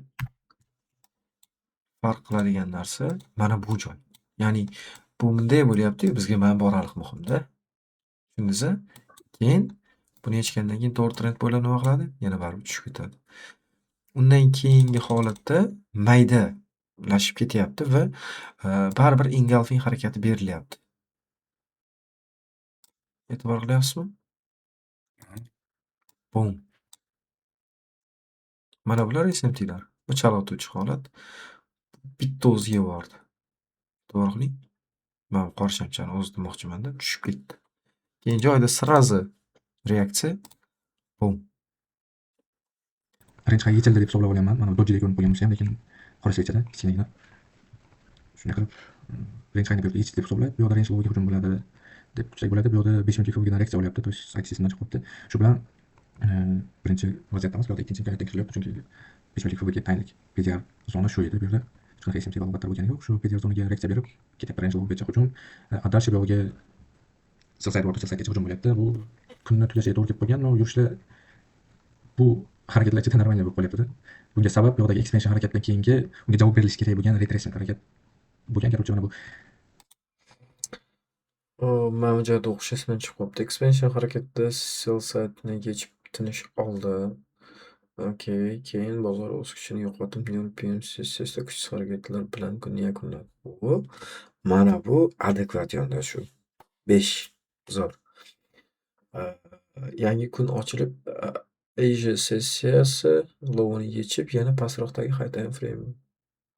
A: farq qiladigan narsa mana bu joy. Ya'ni bu bunday bo'lyapti-yu, bizga mana bu oraliq muhim-da. Tushundingiz-a? Keyin buni yechgandan keyin to'g'ri trend bo'ylab nima qiladi? Yana baribir tushib ketadi. Undan keyingi holatda maydalashib ketyapti va baribir engulfing harakati berilyapti. E'tibor qilyapsizmi? Bum. Mana bular SMTlar. Bu chalg'ituvchi holat. Bitta o'zi yevordi. E'tibor qiling. Mana bu qora shamchani o'zi demoqchimanda, tushib ketdi. Keyin joyida сразу reaksiya. Bum.
B: Range high yechildi deb hisoblab olganman. Mana bu dojidek ko'rinib qolgan bo'lsa ham, lekin qora свеча da kichkinagina. Shunday qilib range highni bu yerda yechdi deb hisoblab, bu yoqda range lowga hujum bo'ladi deb kutsak bo'ladi. Bu yoqda 5 minutlik FVGdan reaksiya olyapti, то есть ICC'dan chiqib qolibdi. Shu bilan birinchi vaziyatda emas, bu yoqda ikkinchi imkoniyat tekshiриlyapti, chunki 5 minutlik FVG tayinlik PDR zona shu edi bu yerda. Hech qanaqa SMT va bo'lgani yo'q. Shu PDR zonaga reaksiya berib ketyapti range lowgacha hujum. A дальше bu yog'iga sell side bor, sell sidegacha hujum bo'lyapti. Bu kunni tugashiga to'g'ri kelib qolgan, но yurishlar bu harakatlar ichida нормально bo'lib qolyapti. Bunga sabab bu yoqdagi expansion harakatdan keyingi unga javob berilishi kerak bo'lgan retracement harakat bo'lgan. Короче, mana bu
A: Mana bu joyda o'qish esimdan chiqib qolibdi. Expansion harakatida sell side'ni yechib tinish oldi. Okey, keyin bozor o'z kuchini yo'qotib, New PM sessiyasida kuchsiz harakatlar bilan kunni yakunladi. Bu mana bu adekvat yondashuv. 5 zo'r. Yangi kun ochilib, Asia sessiyasi lowini yechib, yana pastroqdagi high time frame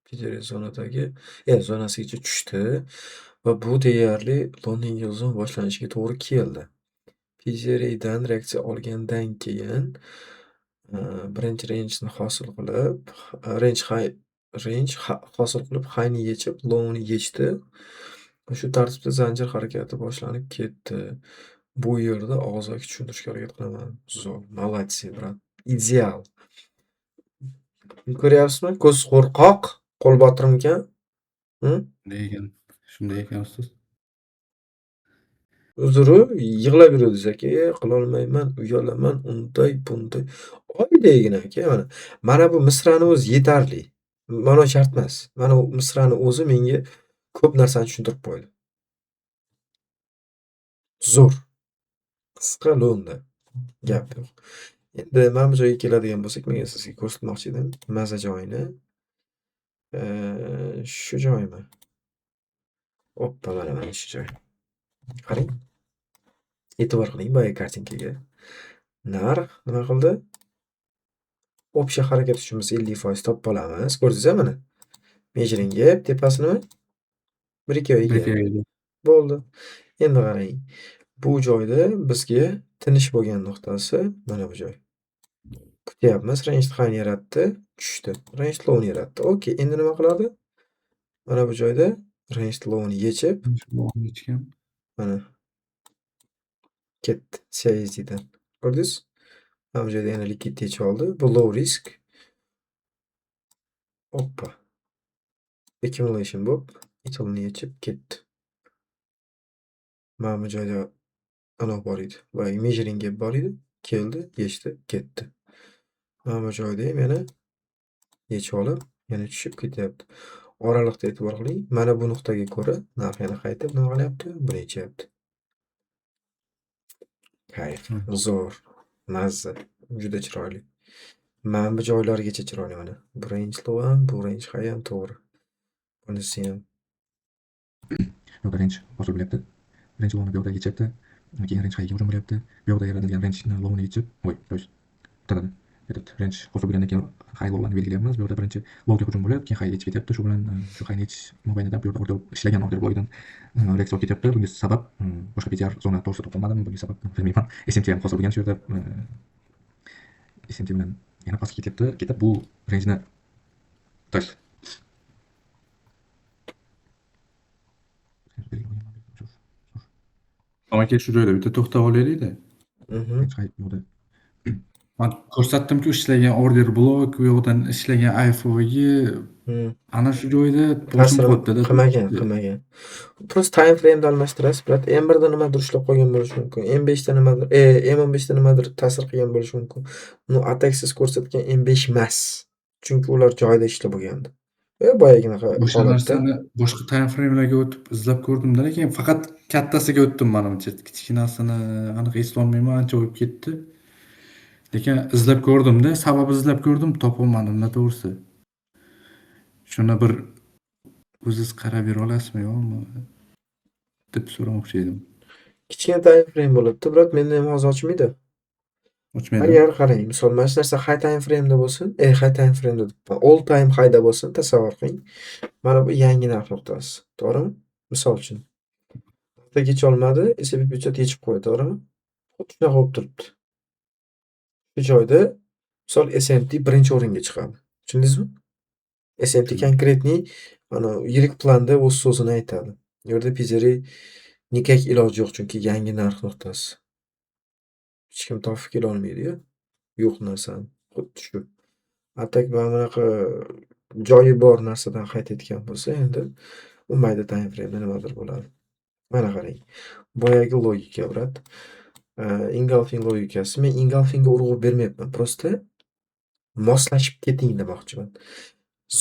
A: PDR zonadagi zonasigacha tushdi va bu deyarli London Yil zone boshlanishiga to'g'ri keldi. PDRdan reaksiya olgandan keyin birinchi rangeni hosil qilib, range high range hosil qilib, highni yechib, lowni yechdi. Va shu tartibda zanjir harakati boshlanib ketdi. Bu yerda og'zaki tushuntirishga harakat qilaman. Zo'r, молодцы, брат. Ideal. Ko'ryapsizmi? Ko'z qo'rqoq, qo'l botirmikan?
C: Shunday ekan, shunday ekan ustoz.
A: Uzr-u, yig'lab yuruvdingiz aka, qilolmayman, uyalaman, unday, bunday. Oydaygina aka mana. Mana bu misrani o'zi yetarli. Mana shart emas. Mana bu misrani o'zi menga ko'p narsani tushuntirib qo'ydi. Zo'r. Qisqa lo'nda. Gap yo'q. Endi mana bu joyga keladigan bo'lsak, men sizga ko'rsatmoqchi edim maza joyini. Shu joymi? Oppa, mana shu joy. Qarang. E'tibor qiling boyagi kartinkaga. Narx nima qildi? Общий harakat uchun biz 50% topa olamiz. Ko'rdingiz-a mana? Measuring gap tepasi nima? Breakaway
C: Breakaway
A: gap. Bo'ldi. Endi qarang. Bu joyda bizga tinish bo'lgan nuqtasi mana bu joy. Kutyapmiz. Range highni yaratdi, tushdi. Range lowni yaratdi. Okey, endi nima qiladi? Mana bu joyda range lowni yechib
C: Yechgan.
A: mana ketdi CISDdan. Ko'rdingiz? Mana bu joyda yana likvid yechib oldi. Bu low risk. Oppa. Accumulation bo'lib, ITILni yechib ketdi. Mana bu joyda anavi bor edi. Boyagi measuring gap bor edi. Keldi, yechdi, ketdi. Mana bu joyda ham yana yechib olib, yana tushib ketyapti. Oraliqda e'tibor qiling. Mana bu nuqtaga ko'ra narx yana qaytib nima qilyapti? Buni yechyapti. Kayf, zo'r, mazza, juda chiroyli. Mana bu joylargacha chiroyli mana. Bu range low ham, bu range high ham to'g'ri. Bunisi ham.
B: Bu yoqda range hosil bo'lyapti. Range lowni bu yoqda yechyapti. Keyin range highga hujum bo'lyapti. Bu yoqda yaratilgan range lowni yechib, voy, то есть bitiradi. Этот range hosil bo'lgandan keyin high lowlarni belgilayapmiz. Bu yoqda birinchi lowga hujum bo'lib, keyin high yechib ketyapti. Shu bilan shu highni yechish mobaynida bu yerda order ishlagan order blokidan reaksiya olib ketyapti. Bunga sabab boshqa PTR zona to'g'risida topolmadim. Bunga sabab bilmayman. SMT ham hosil bo'lgan shu yerda. SMT bilan yana pastga ketyapti. Ketib bu rangeni, так.
C: Aka, shu joyda bitta to'xtab olaylik-da.
A: Mhm.
B: Range high bu yoqda.
C: Man ko'rsatdimku, ishlagan order blok, u yoqdan ishlagan IFVG ana shu joyda boshim
A: Ta'sir
C: qotdi-da.
A: qilmagan, qilmagan. Просто time frame'ni almashtirasiz, брат. M1 da nimadir ushlab qolgan bo'lishi mumkin. M5 da nimadir, M15 da nimadir ta'sir qilgan bo'lishi mumkin. Но, а так siz ko'rsatgan M5 emas. Chunki ular joyida ishlab bo'lgandi. Boyaginaqa
C: O'sha
A: holatda.
C: narsani boshqa time frame'larga o'tib izlab ko'rdimda, lekin faqat kattasiga o'tdim manimcha. Kichkinasini aniq eslolmayman, ancha bo'lib ketdi. Lekin izlab ko'rdimda, sabab izlab ko'rdim, topolmadim-da to'g'risi. Shuni bir o'ziz qarab bera olasizmi, yo'qmi deb so'ramoqchi edim.
A: Kichkina time frame bo'libdi, брат, menda ham hozir ochmaydi.
C: Ochmaydi.
A: Agar qarang, misol mana shu narsa high time frame'da bo'lsin, high time frame'da debman, all time high'da bo'lsin, tasavvur qiling. Mana bu yangi narx nuqtasi, to'g'rimi? Misol uchun. Nuqta kecholmadi, S&P 500 yechib qo'ydi, to'g'rimi? Xuddi shunaqa bo'lib turibdi. Shu joyda misol SMT birinchi o'ringa chiqadi. Tushundingizmi? SMT конкретный ana yirik planda o'z so'zini aytadi. U yerda PDR никак iloji yo'q, chunki yangi narx nuqtasi. Hech kim topib kelolmaydi-yu yo'q narsani. Xuddi shu. А так mana bunaqa joyi bor narsadan qaytayotgan bo'lsa, endi u mayda time frame'da nimadir bo'ladi. Mana qarang. Boyagi logika, брат. Engulfing logikasi. Men engulfingga urg'u bermayapman. Просто moslashib keting demoqchiman.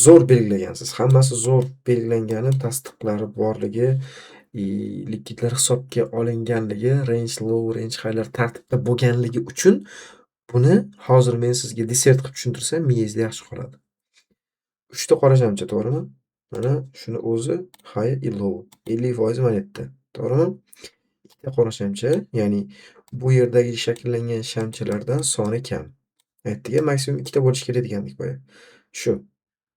A: Zo'r belgilagansiz. Hammasi zo'r belgilangani, tasdiqlari borligi, и likvidlar hisobga olinganligi, range low, range highlar tartibda bo'lganligi uchun buni hozir men sizga desert qilib tushuntirsam, miyangizda yaxshi qoladi. 3 ta qora shamcha, to'g'rimi? Mana shuni o'zi high и low. 50% mana yerda, to'g'rimi? Ikkita qora shamcha, ya'ni bu yerdagi shakllangan shamchalardan soni kam. Aytdik-a, maksimum ikkita bo'lishi kerak degandik boya. Shu.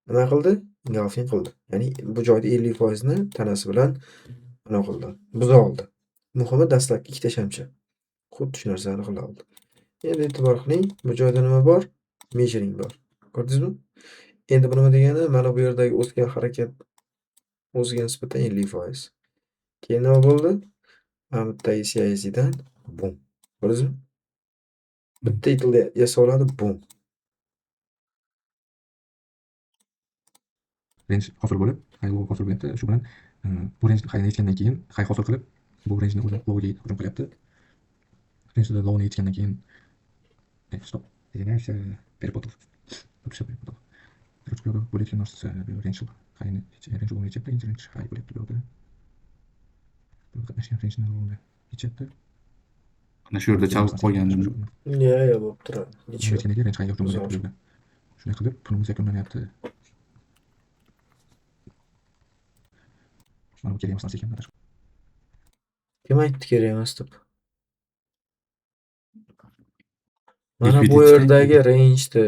A: Nima qildi? Engulfing qildi. Ya'ni bu joyda 50% ni tanasi bilan nima qildi? Buza oldi. Muhimi dastlabki ikkita shamcha. Xuddi shu narsani qila oldi. Endi e'tibor qiling, bu joyda nima bor? Measuring bor. Ko'rdingizmi? Endi bu nima degani? Mana bu yerdagi o'sgan harakat o'ziga nisbatan 50%. Keyin nima bo'ldi? Mana bu yerdagi CISDdan bum. Ko'rdingizmi? Bitta itilda yasa oladi, bum.
B: Range hosil bo'lib, high low hosil bo'lyapti. Shu bilan bu range highni yechgandan keyin high hosil qilib, bu rangeni o'zi lowga hujum qilyapti. Range lowni yechgandan keyin stop. Извиняюсь, перепутал. Тут всё перепутал. Короче, bu yoqda bo'layotgan narsa range highni, range lowni yechyapti, endi range high bo'lyapti bu yoqda. Bu qatnashgan rangeni lowni yechyapti.
C: Ana shu yerda chalg'ib qolgandim.
A: Ya, ya bo'lib turadi. Ничего.
B: Yechgandan keyin range highga hujum qilyapti bu yerda. Shunday qilib pulimiz yakunlanyapti. Mana bu kerak emas narsa ekan.
A: Kim aytdi kerak emas deb? Mana bu yerdagi rangeni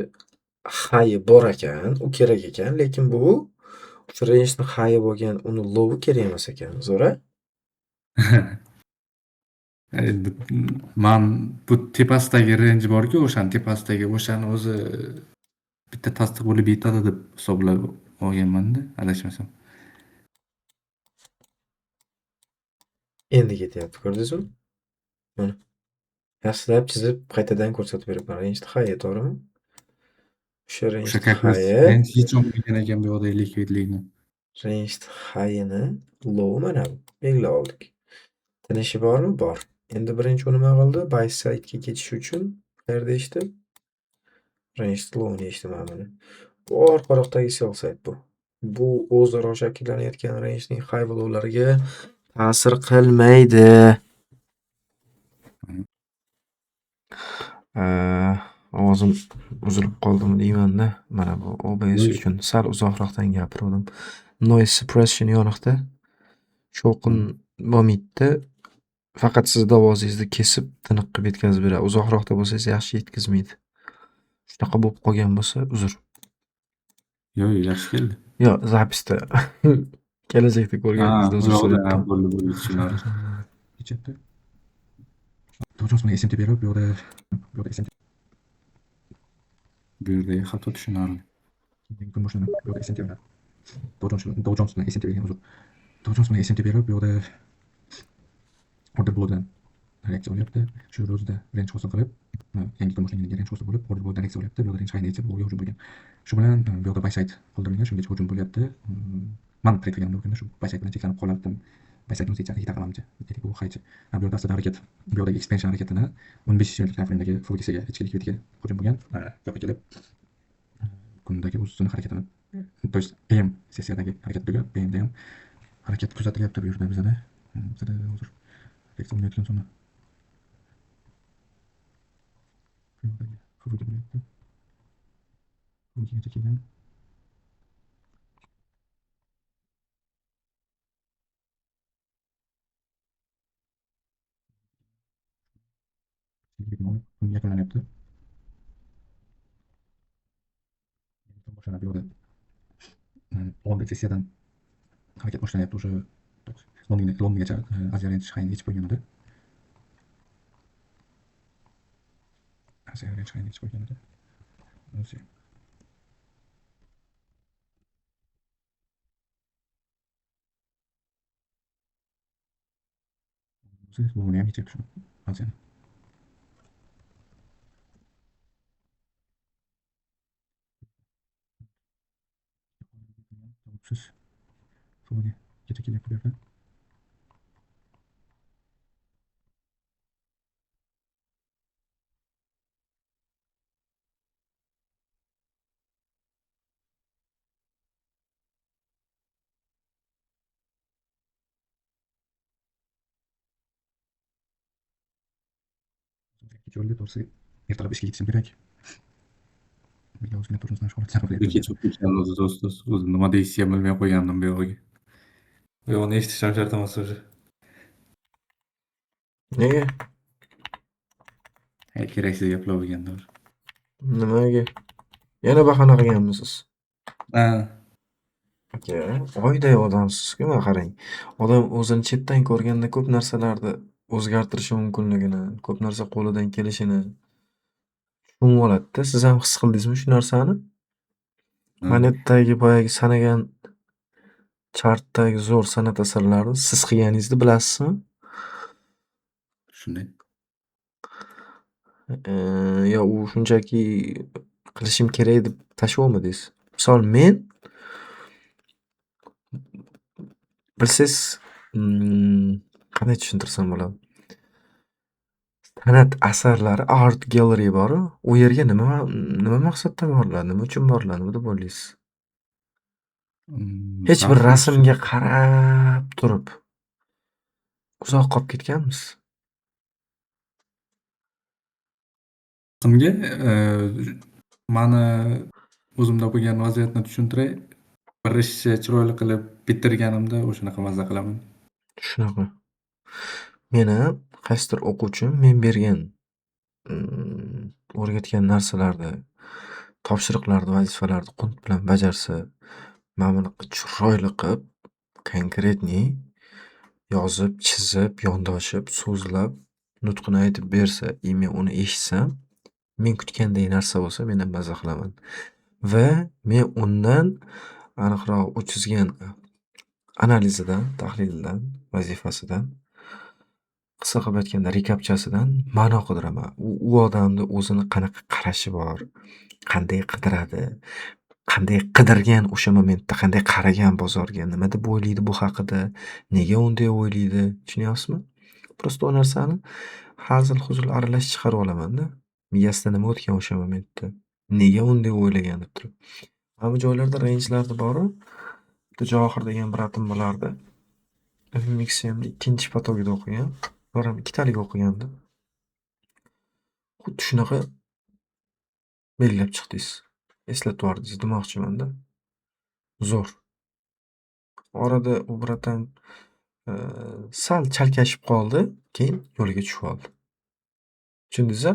A: high'i bor ekan, u kerak ekan, lekin bu o'sha rangeni high'i bo'lgan, uni low'i kerak emas ekan. Zo'r-a?
C: Endi man bu tepasidagi range borku, o'shani tepasidagi, o'shani o'zi bitta tasdiq bo'lib yetadi deb hisoblab olganman-da, adashmasam.
A: Endi ketyapti, ko'rdingizmi? Mana. Yaxshilab chizib qaytadan ko'rsatib beribman. Range high, to'g'rimi? O'sha range
C: O'sha как раз
A: high
C: range hech olmagan ekan bu yoqdagi likvidlikni.
A: Range high'ini low mana bu. Belgilab oldik. Tinishi bormi? Bor. Endi birinchi u nima qildi? Buy side'ga ketish uchun qayerda eshitdi? Range low'ni eshitdi mana buni. Bu orqaroqdagi sell side bu. Bu o'zaro shakllanayotgan rangening high va lowlariga ta'sir qilmaydi. Ovozim uzilib qoldimi deyman-da. Mana bu OBS uchun sal uzoqroqdan gapiruvdim. Noise suppression yoniqda. Shovqin bo'lmaydi-da. Faqat sizni ovozingizni kesib, tiniq qilib yetkazib beradi. Uzoqroqda bo'lsangiz yaxshi yetkazmaydi. Shunaqa bo'lib qolgan bo'lsa, uzr.
C: Yo'q, yo'q, yaxshi keldi.
A: Yo'q, zapisda. Kelajakda ko'rganingizda uzr so'rayapman.
C: Bo'ldi, bo'ldi, tushunarli.
B: Yechyapti. Dow Jones buni SMT berib, bu yoqda SMT.
C: Bu yerdagi xato tushunarli.
B: Yangi kun boshlanib, bu yoqda SMT bilan Dow Jones bilan SMT bergan, uzr. Dow Jones bilan SMT berib, bu yoqda order blockdan reaksiya olyapti. Shu yerda o'zida range hosil qilib, yangi kun boshlangandan keyin range hosil bo'lib, order blockdan reaksiya olyapti. Bu yoqda range highni yechib, lowga hujum bo'lgan. Shu bilan bu yoqda buy side qoldirilgan, shungacha hujum bo'lyapti. Man trade qilganimda o'shanda shu buy side bilan cheklanib qolardim. Buy side o'zi yeta qilamchi. Deylik, bu highchi. Bu yerda aslida harakat, bu yerdagi expansion harakatini 15 minutlik time frame'dagi FVGga, ichki likvidga hujum bo'lgan. Bu yoqqa kelib kundagi o'zini harakatini, то есть AM sessiyadagi harakat tugab, PMda ham harakat kuzatilyapti bu yerda bizada. Bizada hozir reaksiya olinayotgan zona. Bu yerdagi FVG bo'lyapti. FVGgacha kelgan. Kun yakunlanyapti. Boshlanadi bu yerda. London sessiyadan harakat boshlanyapti o'sha Londongacha Aziya range highni yechib qo'ygan edi. Aziya range highni yechib qo'ygan edi. O'zi. O'zi buni ham yechyapti shu Aziyani. Siz FVG kecha kelyapti bu yerda. Kech bo'ldi, to'g'risi ertalab ishga ketishim kerak. Menga ozgina to'g'risini holatlar bo'lyapti.
C: Kech bo'lib ketgan o'zi do'st, o'zi nima deyishni ham bilmay qo'ygandim bu yog'iga. Bu yog'ini eshitish ham shart emas уже.
A: Nega?
C: Ha, keraksiz gaplar bo'lganda уже.
A: Nimaga? Yana bahona qilganmisiz?
C: Ha.
A: Aka, oyday odamsiz-ku, mana qarang. Odam o'zini chetdan ko'rganda ko'p narsalarni o'zgartirishi mumkinligini, ko'p narsa qo'lidan kelishini tushunib oladi-da. Siz ham his qildingizmi shu narsani? Monetdagi boyagi sanagan chartdagi zo'r san'at asarlarini siz qilganingizni bilasizmi?
C: Shunday.
A: Yo u shunchaki qilishim kerak deb tashlab? Misol men bilsangiz, qanday tushuntirsam bo'ladi? San'at asarlari art gallery bor-u, u yerga nima maqsadda boriladi? Nima uchun boriladi? Nima deb o'ylaysiz? Hech bir rasmga qarab turib uzoq qolib ketganmisiz?
C: Rasmga, mani o'zimda bo'lgan vaziyatni tushuntiray. Bir ishni chiroyli qilib bitirganimda o'shanaqa mazza qilaman.
A: Shunaqa. Meni qaysidir o'quvchim men bergan, o'rgatgan narsalarni, topshiriqlarni, vazifalarni qunt bilan bajarsa, mana bunaqa chiroyli qilib, konkretniy yozib, chizib, yondoshib, so'zlab, nutqini aytib bersa, и men uni eshitsam, men kutgandek narsa bo'lsa, men ham mazza qilaman. Va men undan aniqroq u chizgan analizidan, tahlilidan, vazifasidan, qisqa qilib aytganda rekapchasidan ma'no qidiraman. U odamni o'zini qanaqa qarashi bor, qanday qidiradi, qanday qidirgan o'sha momentda, qanday qaragan bozorga, nima deb o'ylaydi bu haqida, nega unday o'ylaydi, tushunyapsizmi? Просто u narsani hazil-huzul aralash chiqarib olaman-da. Miyasida nima o'tgan o'sha momentda, nega unday o'ylagan deb turib. Mana bu joylarda range'larni boru, bitta Javohir degan bratim bo'lardi. FMXMni ikkinchi potokida o'qigan. Ular ham ikkitalik o'qigandi. Xuddi shunaqa belgilab chiqdingiz. Eslatib yubordingiz demoqchiman-da. Zo'r. Orada u bratam sal chalkashib qoldi, keyin yo'liga tushib oldi. Tushundingiz-a?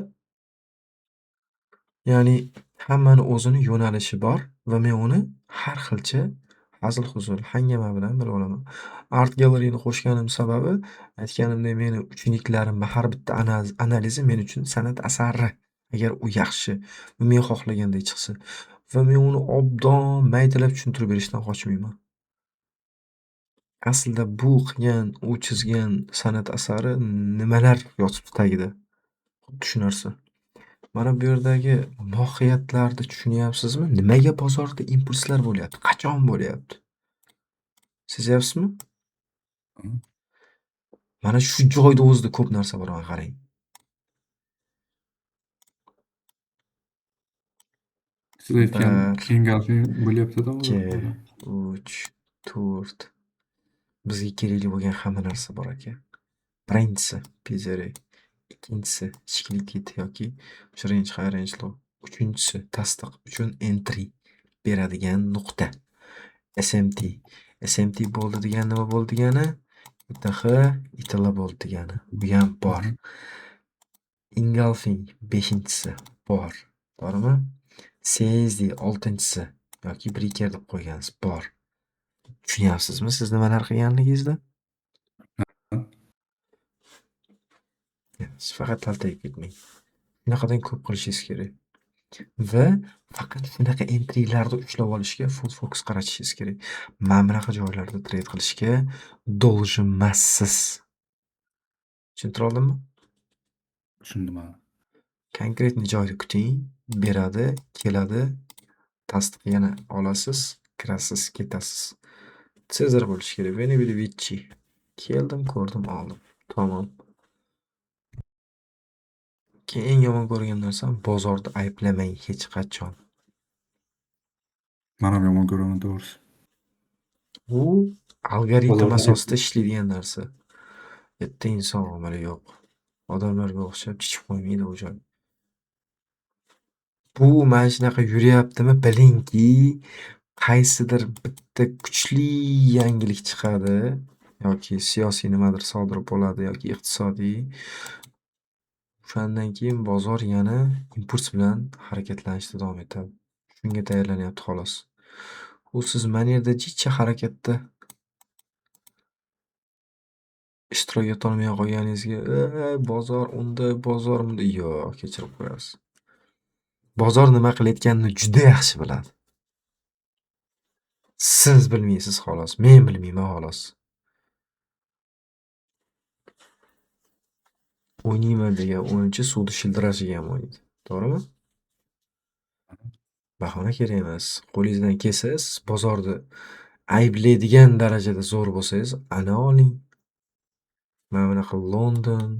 A: Ya'ni hammani o'zini yo'nalishi bor va men uni har xilcha hazil-huzul, hangama bilan bilib olaman. Art galleryni qo'shganim sababi, aytganimdek, meni uchiniklarim har bitta analizi men uchun san'at asari. Agar u yaxshi va men xohlagandek chiqsa va men uni obdon maydalab tushuntirib berishdan qochmayman. Aslida bu qilgan, u chizgan san'at asari nimalar yotibdi tagida. Xuddi shu narsa. Mana bu yerdagi mohiyatlarni tushunyapsizmi? Nimaga bozorda impulslar bo'lyapti? Qachon bo'lyapti? Sezyapsizmi? Mana shu joyda o'zida ko'p narsa bor, mana qarang.
C: Siz aytgan
A: 1,
C: engulfing bo'lyapti-da
A: 2, 3, 4. Bizga kerakli bo'lgan hamma narsa bor aka. Birinchisi PDR, ikkinchisi ichki likvid yoki o'sha range high, range low. Uchinchisi tasdiq uchun entry beradigan nuqta. SMT. SMT bo'ldi degani nima bo'ldi degani? ITH, ITL bo'ldi degani. Bu ham bor. Engulfing beshinchisi bor. To'g'rimi? CSD oltinchisi yoki breaker deb qo'ygansiz bor. Tushunyapsizmi siz nimalar qilganligingizni? Siz faqat taltayib ketmang. Shunaqadan ko'p qilishingiz kerak. Va faqat shunaqa entrylarni ushlab olishga full fokus qaratishingiz kerak. Mana bunaqa joylarda trade qilishga должен emassiz. Tushuntira oldimmi?
C: Tushundim.
A: Konkretniy joyda kuting, beradi, keladi, tasdiq yana olasiz, kirasiz, ketasiz. Sezar bo'lishi kerak. Veni vidi vici. Keldim, ko'rdim, oldim. Tamom. Keyin eng yomon ko'rgan narsam bozorni ayblamang hech qachon.
C: Men ham yomon ko'raman to'g'risi.
A: U algoritm
C: Bozorni
A: asosida ishlaydigan narsa. Yerda inson omili yo'q. Odamlarga o'xshab chichib qo'ymaydi u joy. Bu mana shunaqa yuryaptimi, bilingki, qaysidir bitta kuchli yangilik chiqadi yoki siyosiy nimadir sodir bo'ladi yoki iqtisodiy. O'shandan keyin bozor yana impuls bilan harakatlanishda davom etadi. Shunga tayyorlanyapti xolos. U siz mana yerda jicha harakatda ishtirok etolmay qolganingizga, bozor unday, bozor bunday, yo'q, kechirib qo'yasiz. Bozor nima qilayotganini juda yaxshi biladi. Siz bilmaysiz xolos, men bilmayman xolos. O'ynayman degan o'yinchi suvni shildirashiga ham o'ynaydi. To'g'rimi? Bahona kerak emas. Qo'lingizdan kelsa, siz bozorni ayblaydigan darajada zo'r bo'lsangiz, ana oling. Mana bunaqa London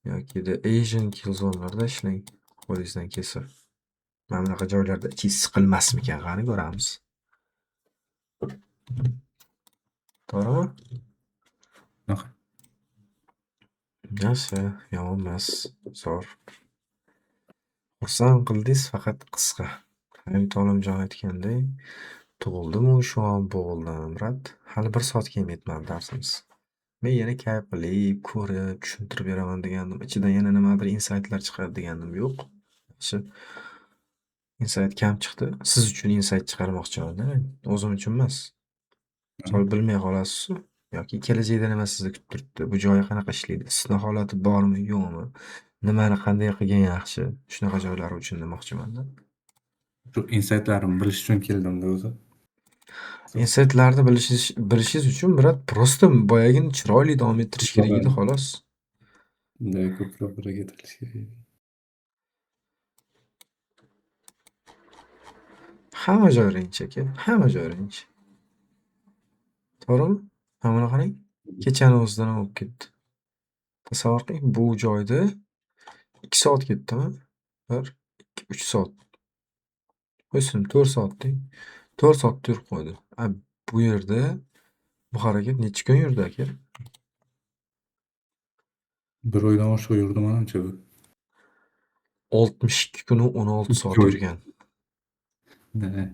A: yoki The Asian Killzone'larda ishlang qo'lingizdan kelsa. Mana bunaqa joylarda ichingiz siqilmasmikan, qani ko'ramiz. To'g'rimi?
C: Shunaqa.
A: Yaxshi, yomon emas, zo'r. Xursand qildingiz, faqat qisqa. Hamid Olimjon aytganday, tug'ildim-u shu on bo'g'ildim, brat. Hali 1 soatga ham yetmadi darsimiz. Men yana kayf qilib, ko'rib, tushuntirib beraman degandim. Ichidan yana nimadir insaytlar chiqadi degandim. Yo'q. Yaxshi. Insayt kam chiqdi. Siz uchun insayt chiqarmoqchiman-da men. O'zim uchun emas. Misol bilmay qolasiz-ku yoki kelajakda nima sizni kutib turibdi, bu joyi qanaqa ishlaydi, istisno holati bormi, yo'qmi, nimani qanday qilgan yaxshi, shunaqa joylari uchun demoqchiman-da.
C: Shu insaytlarimni bilish uchun keldim-da o'zi.
A: Insaytlarni bilishingiz uchun brat, просто boyagini chiroyli davom ettirish kerak edi xolos.
C: Bunday ko'proq harakat qilish kerak edi.
A: Hamma joy range aka, hamma joy range. To'g'rimi? Mana buni qarang. Kechani o'zidan ham bo'lib ketdi. Tasavvur qiling, bu joyda 2 soat ketdimi? 1, 2, 3 soat. Qo'ysin, 4 soat deng. 4 soatda yurib qo'ydi. A bu yerda bu harakat necha kun yurdi aka?
C: 1 oydan oshiq yurdi menimcha bu.
A: 62 kunu 16 soat
C: Ikki oy.
A: yurgan.
C: Ne?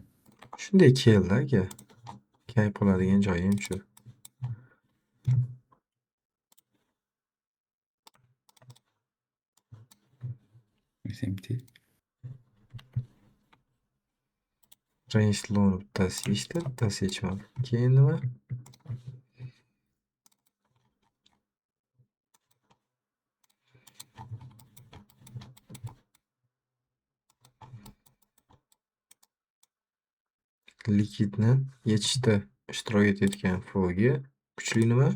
A: Shunday keldi aka. Kayf qiladigan joyi ham shu.
C: SMT.
A: Range low'ni bittasi yechdi, bittasi yechmadi. Keyin nima? Likidni yechishda ishtirok etayotgan FVG kuchli nima?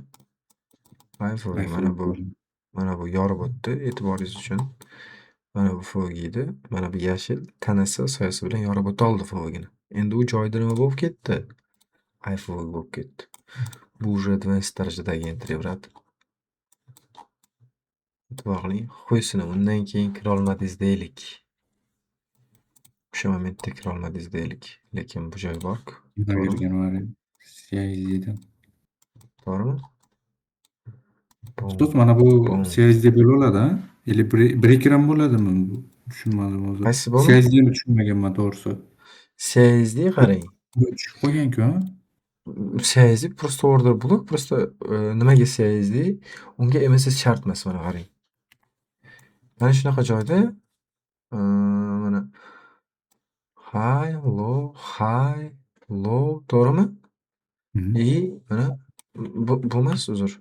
A: IFVG. Mana bu, mana bu yorib o'tdi e'tiboringiz uchun. Mana bu FVG edi. Mana bu yashil tanasi soyasi bilan yorib o'toldi FVGni. Endi u joyida nima bo'lib ketdi? IFVG bo'lib ketdi. Bu уже advanced darajadagi entry, брат. E'tibor qiling. Qo'ysini, undan keyin kira olmadingiz deylik. O'sha momentda kira olmadingiz deylik. Lekin bu joy bor-ku. To'g'rimi?
C: CISDdan.
A: To'g'rimi?
C: Ustoz, mana bu CISD bo'la oladi, a? Или breaker ham bo'ladimi bu? Tushunmadim hozir.
A: Qaysi bo'ladi?
C: CISDni tushunmaganman to'g'risi.
A: CISD qarang.
C: Tushib qolgan-ku, a?
A: CISD просто order block, просто nimaga CISD? Unga MSS shart emas, mana qarang. Mana shunaqa joyda mana high, low, high, low, to'g'rimi? И mana bu emas, uzr.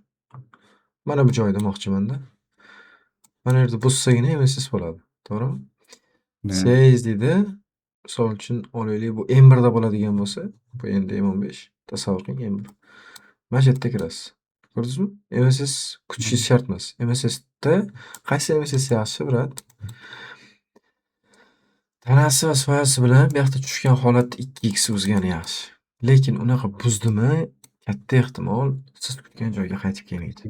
A: Mana bu joy demoqchimanda. Mana yerda buzsagina MSS bo'ladi, to'g'rimi? CISDda misol uchun olaylik, bu M1 da bo'ladigan bo'lsa, bu endi M15, tasavvur qiling M1. Mana shu yerda kirasiz. Ko'rdingizmi? MSS kutishingiz shart emas. MSSda qaysi MSS yaxshi, брат? Tanasi va soyasi bilan bu yoqda tushgan holatda 2x uzgani yaxshi. Lekin unaqa buzdimi, katta ehtimol siz kutgan joyga qaytib kelmaydi.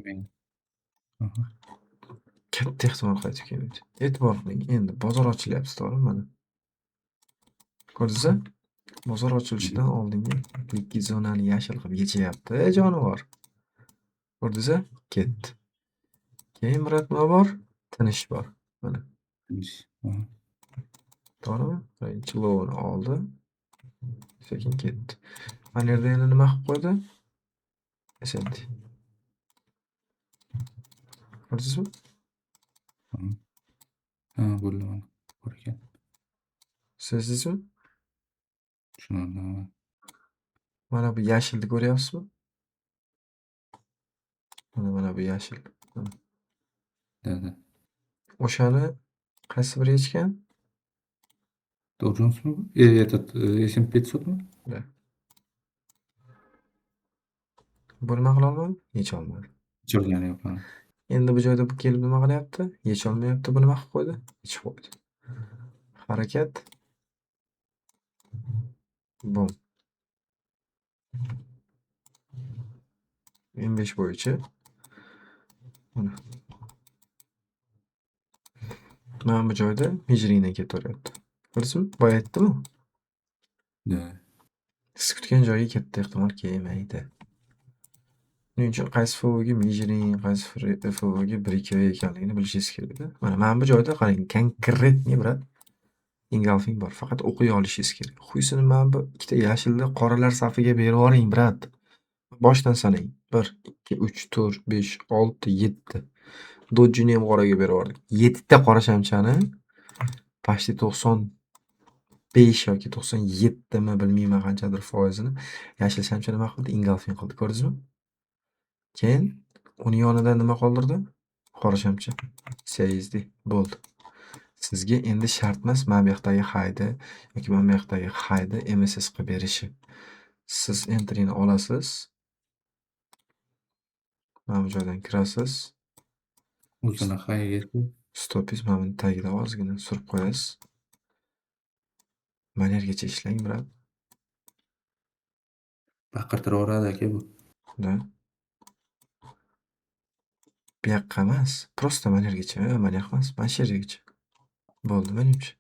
A: Katta ehtimol qaytib kelmaydi. E'tibor qiling, endi bozor ochilyapti, to'g'rimi mana? Ko'rdingizmi? Bozor ochilishidan oldingi likvid zonani yashil qilib yechyapti jonivor. Ko'rdingizmi? Ketdi. Keyin брат nima bor? Tinish bor. Mana.
C: Tinish.
A: To'g'rimi? Birinchi lowni oldi. Sekin ketdi. Mana yerda yana nima qilib qo'ydi? SMT. Ko'rdingizmi?
C: Ha, bo'ldi mana. Bor ekan.
A: Sezdingizmi?
C: Tushunarli.
A: Mana bu yashilni ko'ryapsizmi? Mana, mana bu yashil. Mana.
C: Да.
A: O'shani qaysi biri yechgan?
C: Dow Jones'mi bu? Этот, S&P 500 mi?
A: Да. Bu nima qila olmadi? Yecholmadi.
C: Yecholgani yo'q, ha.
A: Endi bu joyda bu kelib nima qilyapti? Yecholmayapti. Bu nima qilib qo'ydi? Yechib qo'ydi. Harakat. Bum. M5 bo'yicha. Mana. Mana bu joyda measuringdan ketaveryapti. Ko'rdingizmi? Boya aytdimi?
C: Да.
A: Siz kutgan joyga katta ehtimol kelmaydi. Shuning uchun qaysi FVG measuring, qaysi FVG breakaway ekanligini bilishingiz kerakda. Mana, mana bu joyda qarang, конкретный брат engulfing bor. Faqat o'qiy olishingiz kerak. Xuysini mana bu ikkita yashilni qoralar safiga berib yuboring, брат. Boshdan sanang. 1, 2, 3, 4, 5, 6, 7. Dojini ham qoraga berib yubordik. 7 ta qora shamchani почти 95 yoki 97 mi bilmayman qanchadir foizini yashil shamcha nima qildi? Engulfing qildi. Ko'rdingizmi? Keyin uni yonida nima qoldirdi? Qora shamcha. CISD bo'ldi. Sizga endi shart emas mana bu yoqdagi highni yoki mana bu yoqdagi highni MSS qilib berishi. Siz entryni olasiz. Mana bu joydan kirasiz.
C: O'zini highga
A: Stopingiz mana buni tagida ozgina surib qo'yasiz. Mana yergacha ishlang, брат.
C: Baqirtiraveradi aka bu.
A: Да. Bu yoqqa emas, просто mana yergacha, mana yoqqa emas, mana shu yergacha. Bo'ldi menimcha.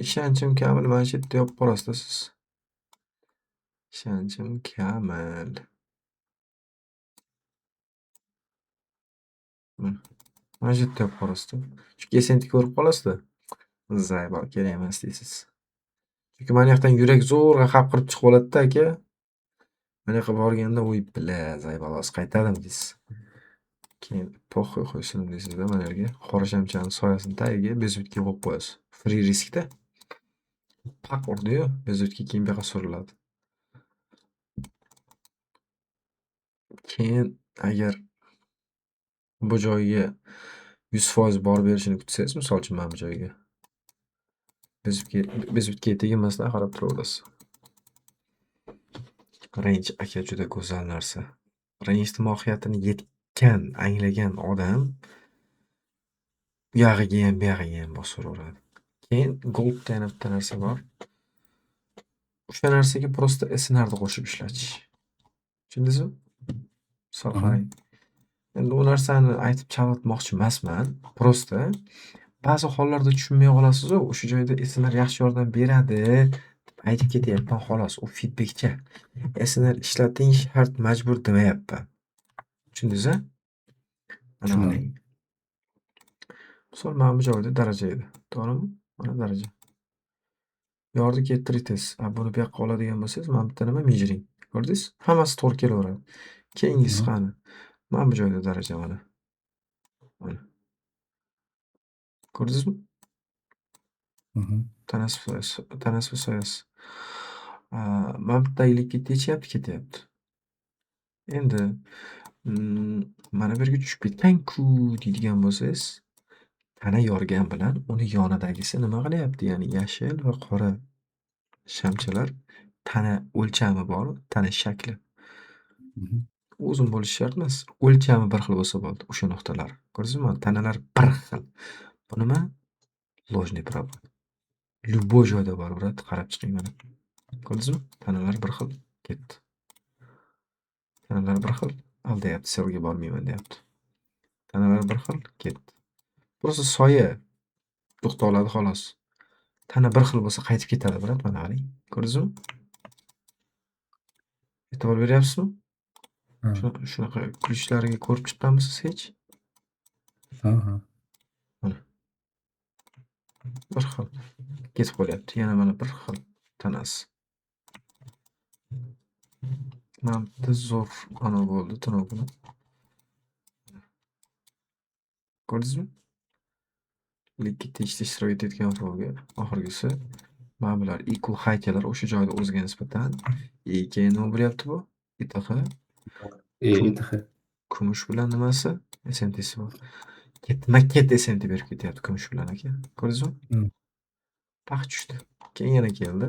A: Ishonchim kamil, mana shu yerda yopib borasiz-da siz. Ishonchim kamil. Mana. Mana shu yerda yopib borasiz-da. Chunki SMT ko'rib qolasizda. Zaybol kerak emas deysiz. Chunki mana yoqdan yurak zo'rg'a qapqirib chiqib oladi-da aka. Mana yoqqa borganda, "Voy bila, zaybol hozir qaytadim" deysiz. Keyin poxoy qo'ysin deysizda mana yerga qora shamchani soyasini tagiga bezutga qo'yib qo'yasiz. Free riskda. Paq urdi-yu, bezutga keyin bu yoqqa suriladi. Keyin agar bu joyga 100% borib berishini kutsangiz, misol uchun mana bu joyga bezutga teginmasdan qarab turaverasiz. Range aka juda go'zal narsa. Range'ni mohiyatini yetgan, anglagan odam uyog'igayam, buyog'igayam bosiraveradi. Keyin Goldda yana bitta narsa bor. O'sha narsaga просто SNRni qo'shib ishlatish. Tushundingizmi? Misol qarang. Endi u narsani aytib chalg'itmoqchi emasman. Просто ba'zi hollarda tushunmay qolasiz-u, o'sha joyda SNR yaxshi yordam beradi deb aytib ketyapman xolos. U feedbackcha. SNR ishlating shart, majbur demayapman. Tushundingiz-a? Mana qarang. Misol mana bu joyda daraja edi. To'g'rimi? Mana daraja. Yordi ketdi retest. A buni bu yoqqa oladigan bo'lsangiz, mana bu yerda nima? Measuring. Ko'rdingiz? Hammasi to'g'ri kelaveradi. Keyingisi qani? Mana bu joyda daraja mana. Mana. Ko'rdingizmi? Tanasi soyasi, tanasi va soyasi. Mana bu yerdagi likvidni yechyapti, ketyapti. Endi mana bu yerga tushib ketgan-ku deydigan bo'lsangiz, tana yorgan bilan uni yonidagisi nima qilyapti? Ya'ni yashil va qora shamchalar tana o'lchami bor, tana shakli. Uzun bo'lishi shart emas. O'lchami bir xil bo'lsa bo'ldi, o'sha nuqtalar. Ko'rdingizmi? Tanalar bir xil. Bu nima? Ложный пробой. Любой joyda bor, брат, qarab chiqing mana. Ko'rdingizmi? Tanalar bir xil ketdi. Tanalar bir xil, aldayapti, sellga bormayman deyapti. Tanalar bir xil ketdi. Просто soya to'xta oladi xolos. Tana bir xil bo'lsa qaytib ketadi, брат, mana qarang. Ko'rdingizmi? E'tibor beryapsizmi?
C: Ha.
A: Shunaqa ключ larga ko'rib chiqqanmisiz hech?
C: Ha.
A: Mana. Bir xil ketib qolyapti. Yana mana bir xil tanasi. Mana bu yerda zo'r anavi bo'ldi, tunov kuni. Ko'rdingizmi? Likvidda ishtirok etayotgan FVG oxirgisi mana bular equal high'lar o'sha joyda o'ziga nisbatan. Keyin nima bo'lyapti bu? ITH.
C: ITH.
A: Kumush bilan nimasi? SMTsi bor. Ketma-ket SMT berib ketyapti kumush bilan aka. Ko'rdingizmi? Paq tushdi. Keyin yana keldi.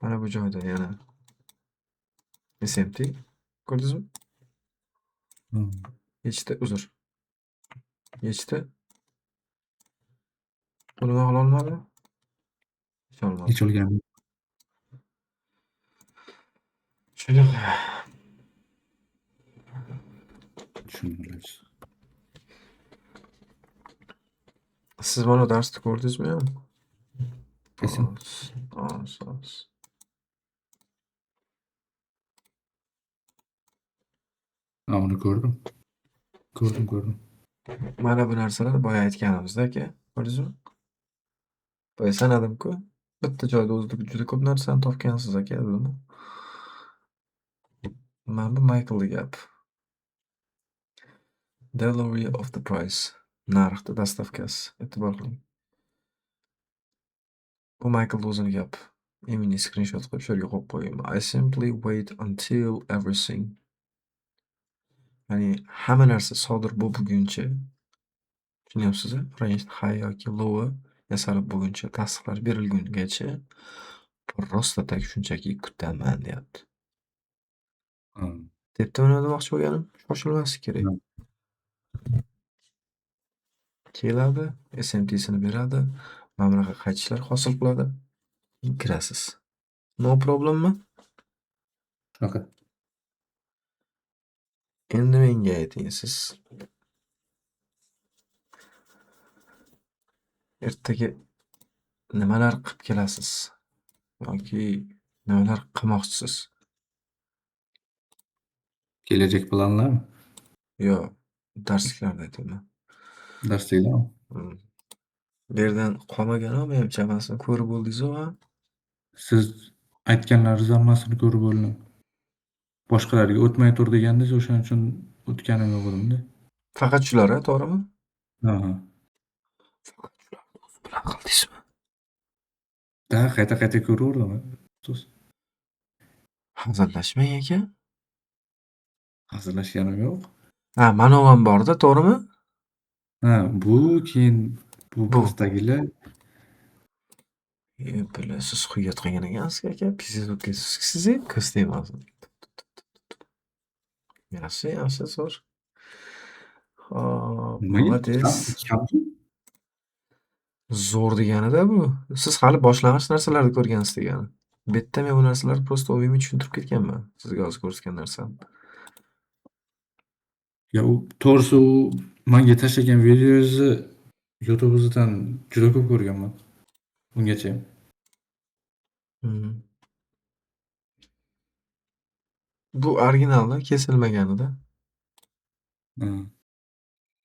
A: Mana bu joyda yana SMT. Ko'rdingizmi? Yechdi, uzr. Yechdi. Bu nima qila olmadi? Yecholmadi.
C: Yecholgan.
A: Shunaqa.
C: Tushunarli.
A: Siz mana darsni ko'rdingizmi yo'qmi?
C: Qaysi?
A: Oz, oz, oz.
C: Ha, uni ko'rdim. Ko'rdim, ko'rdim.
A: Mana bu narsalar boya aytganimizda aka, ko'rdingizmi? Boya sanadim-ku. Bitta joyda o'zida juda ko'p narsani topgansiz aka dedim. Mana bu Michaelning gapi. Delivery of the price. Narxni dostavkasi. E'tibor qiling. Bu Michaelning o'zini gapi. Именно screenshot qilib shu yerga qo'yib qo'ying. I simply wait until everything. Ya'ni hamma narsa sodir bo'lguncha, tushunyapsiz-a? Range high yoki low'i yasalib bo'lguncha, tasdiqlar berilgungacha просто так shunchaki kutaman deyapti. Debdi nima demoqchi bo'lganim? Shoshilmaslik kerak. Keladi, SMTsini beradi, mana bunaqa qaytishlar hosil qiladi. Kirasiz. No problemmi?
C: Shunaqa.
A: Endi menga ayting, siz ertaga nimalar qilib kelasiz yoki nimalar qilmoqchisiz?
C: Kelajak planlarmi?
A: Yo'q, darsliklarda aytyapman.
C: Darsliklarmi?
A: Bu yerdan qolmagan-ku menimcha hammasini ko'rib bo'ldingiz-ku, a?
C: Siz aytganlaringiz hammasini ko'rib bo'ldim. Boshqalarga o'tmay tur degandingiz, o'shaning uchun o'tganim yo'q edimda.
A: Faqat shular, a, to'g'rimi?
C: Ha.
A: Faqat shularni o'zi bilan qildingizmi?
C: Da, qayta-qayta ko'raverdim, ustoz.
A: Hazillashmang aka.
C: Hazillashganim yo'q.
A: Ha, manovi ham bor-da, to'g'rimi?
C: Ha, bu keyin bu
A: Bu.
C: pastdagilar.
A: E, бля, siz хуят qilgan ekansiz aka, пиздец bo'lib ketibsiz siz ko'z tegmasin. Yaxshi, yaxshi, zo'r. Xo'p,
C: Nimaga?
A: молодец.
C: Kam
A: Zo'r deganida bu. Siz hali boshlang'ich narsalarni ko'rgansiz degani. Bu yerda men bu narsalarni просто umumiy tushuntirib ketganman, sizga hozir ko'rsatgan narsam.
C: Ya u to'g'risi u manga tashlagan videongizni YouTube'ingizdan juda ko'p ko'rganman. Ungacha ham.
A: Bu originalda, kesilmaganida.
C: Ha.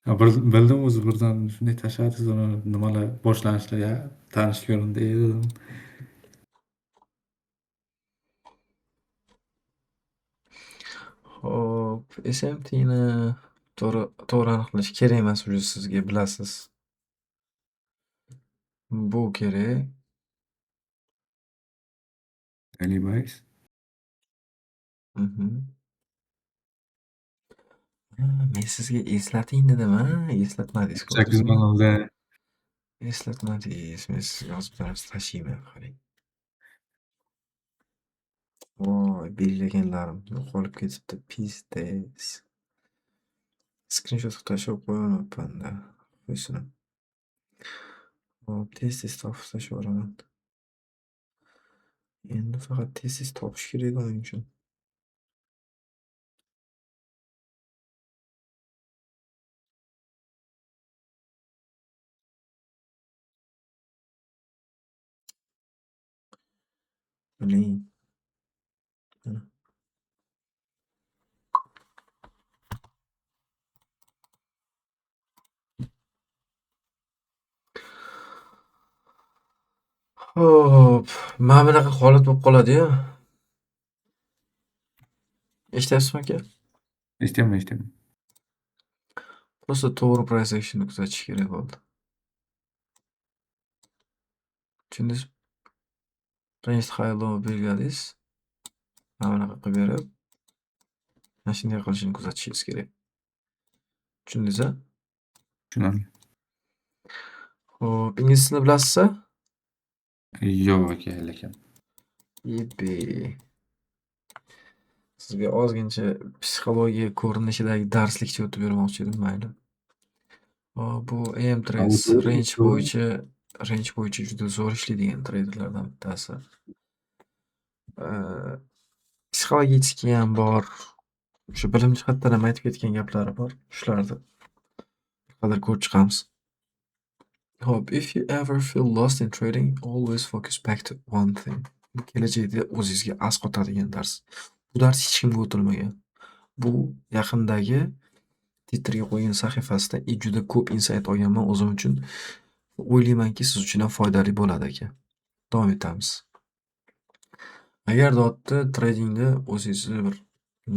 C: Ha, bir bildim o'zi birdan shunday tashladingiz uni nimalar boshlanishlar ya tanish ko'rindi dedim.
A: Xo'p, SMTni to'g'ri to'g'ri aniqlash kerak emas уже sizga, bilasiz. Bu kerak.
C: Daily bias.
A: Ha, men sizga eslating dedim a, eslatmadingiz,
C: Sakkiz
A: ko'rdingizmi?
C: nol nolda.
A: Eslatmadingiz. Men sizga hozir bitta narsa tashiyman, qarang. Voy, belgilaganlarim yo'qolib ketibdi, пиздец. Skrinshot qilib tashlab qo'yolmabman-da. Qo'ysin. Hop, tez-tez topib tashlayveraman. Endi faqat tez-tez topish kerak uning uchun. Блин. Mana. Xo'p, mana bunaqa holat bo'lib qoladi-yu. Eshityapsizmi aka?
C: Eshityapman, eshityapman.
A: Просто to'g'ri price action'ni kuzatish kerak bo'ldi. Tushundingizmi? Birinchisi high low belgiladingiz. Mana bunaqa qilib berib, mana shunday qilishini kuzatishingiz kerak. Tushundingiz a?
C: Tushunarli.
A: Xo'p, ingliz tilini bilasiz-a?
C: Yo'q aka, lekin.
A: Ebe. Sizga ozgincha psixologiya ko'rinishidagi darslikcha o'tib bermoqchi edim, mayli. Hop, bu AM Trades range bo'yicha juda zo'r ishlaydigan treyderlardan bittasi. Psixologический ham bor. O'sha bilim jihatdan ham aytib ketgan gaplari bor. Shularni bir qadar ko'rib chiqamiz. Xo'p, if you ever feel lost in trading, always focus back to one thing. Bu kelajakda o'zingizga asqotadigan dars. Bu dars hech kimga o'tilmagan. Bu yaqindagi Twitterga qo'ygan sahifasida и juda ko'p insight olganman o'zim uchun. O'ylaymanki, siz uchun ham foydali bo'ladi aka. Davom etamiz. Agar dotda tradingda o'zingizni bir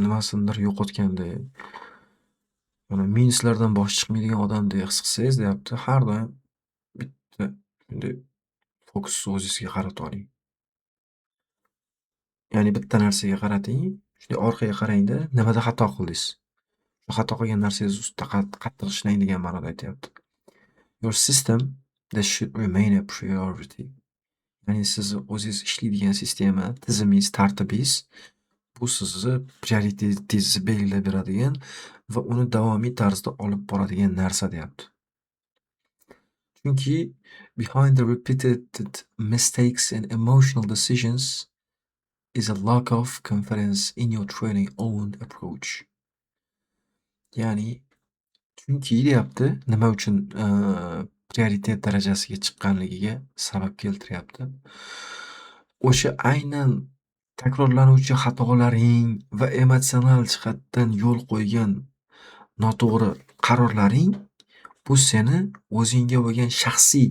A: nimasinidir yo'qotgandek, mana minuslardan boshi chiqmaydigan odamdek his qilsangiz deyapti, har doim bitta shunday fokusni o'zingizga qaratib oling. Ya'ni bitta narsaga qarating, shunday orqaga qarangda, nimada xato qildingiz? Xato qilgan narsangiz ustida qattiq ishlang degan ma'noda aytyapti. Your system that should remain a priority. Ya'ni sizni o'zingiz ishlaydigan sistema, tizimingiz, tartibingiz bu sizni prioritetingizni belgilab beradigan va uni davomiy tarzda olib boradigan narsa deyapti. Chunki behind the repeated mistakes and emotional decisions is a lack of confidence in your trading own approach. Ya'ni chunki deyapti, nima uchun prioritet darajasiga chiqqanligiga sabab keltiryapti. O'sha aynan takrorlanuvchi xatolaring va emotsional jihatdan yo'l qo'ygan noto'g'ri qarorlaring bu seni o'zingga bo'lgan shaxsiy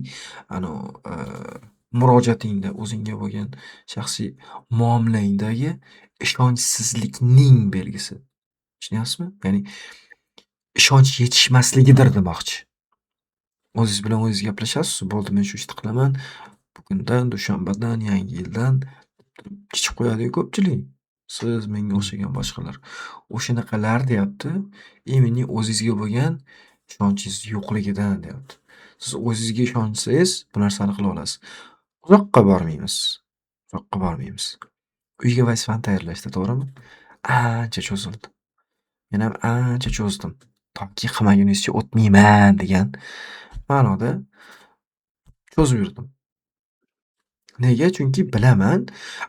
A: anavi murojaatingda, o'zingga bo'lgan shaxsiy muomalangdagi ishonchsizlikning belgisi. Tushunyapsizmi? Ya'ni ishonch yetishmasligidir demoqchi. O'zingiz bilan o'zingiz gaplashasiz, bo'ldi men shu ishni qilaman, bugundan, dushanbadan, yangi yildan deb chichib qo'yadi-yu ko'pchilik. Siz, menga o'xshagan boshqalar. O'shanaqalar deyapti, именно o'zingizga bo'lgan ishonchingiz yo'qligidan deyapti. Siz o'zingizga ishonsangiz, bu narsani qila olasiz. Uzoqqa bormaymiz. Uzoqqa bormaymiz. Uyga vazifani tayyorlashda, to'g'rimi? Ancha cho'zildi. Men ham ancha cho'zdim. Toki qilmaguningizcha o'tmayman degan ma'noda cho'zib yurdim. Nega? Chunki bilaman,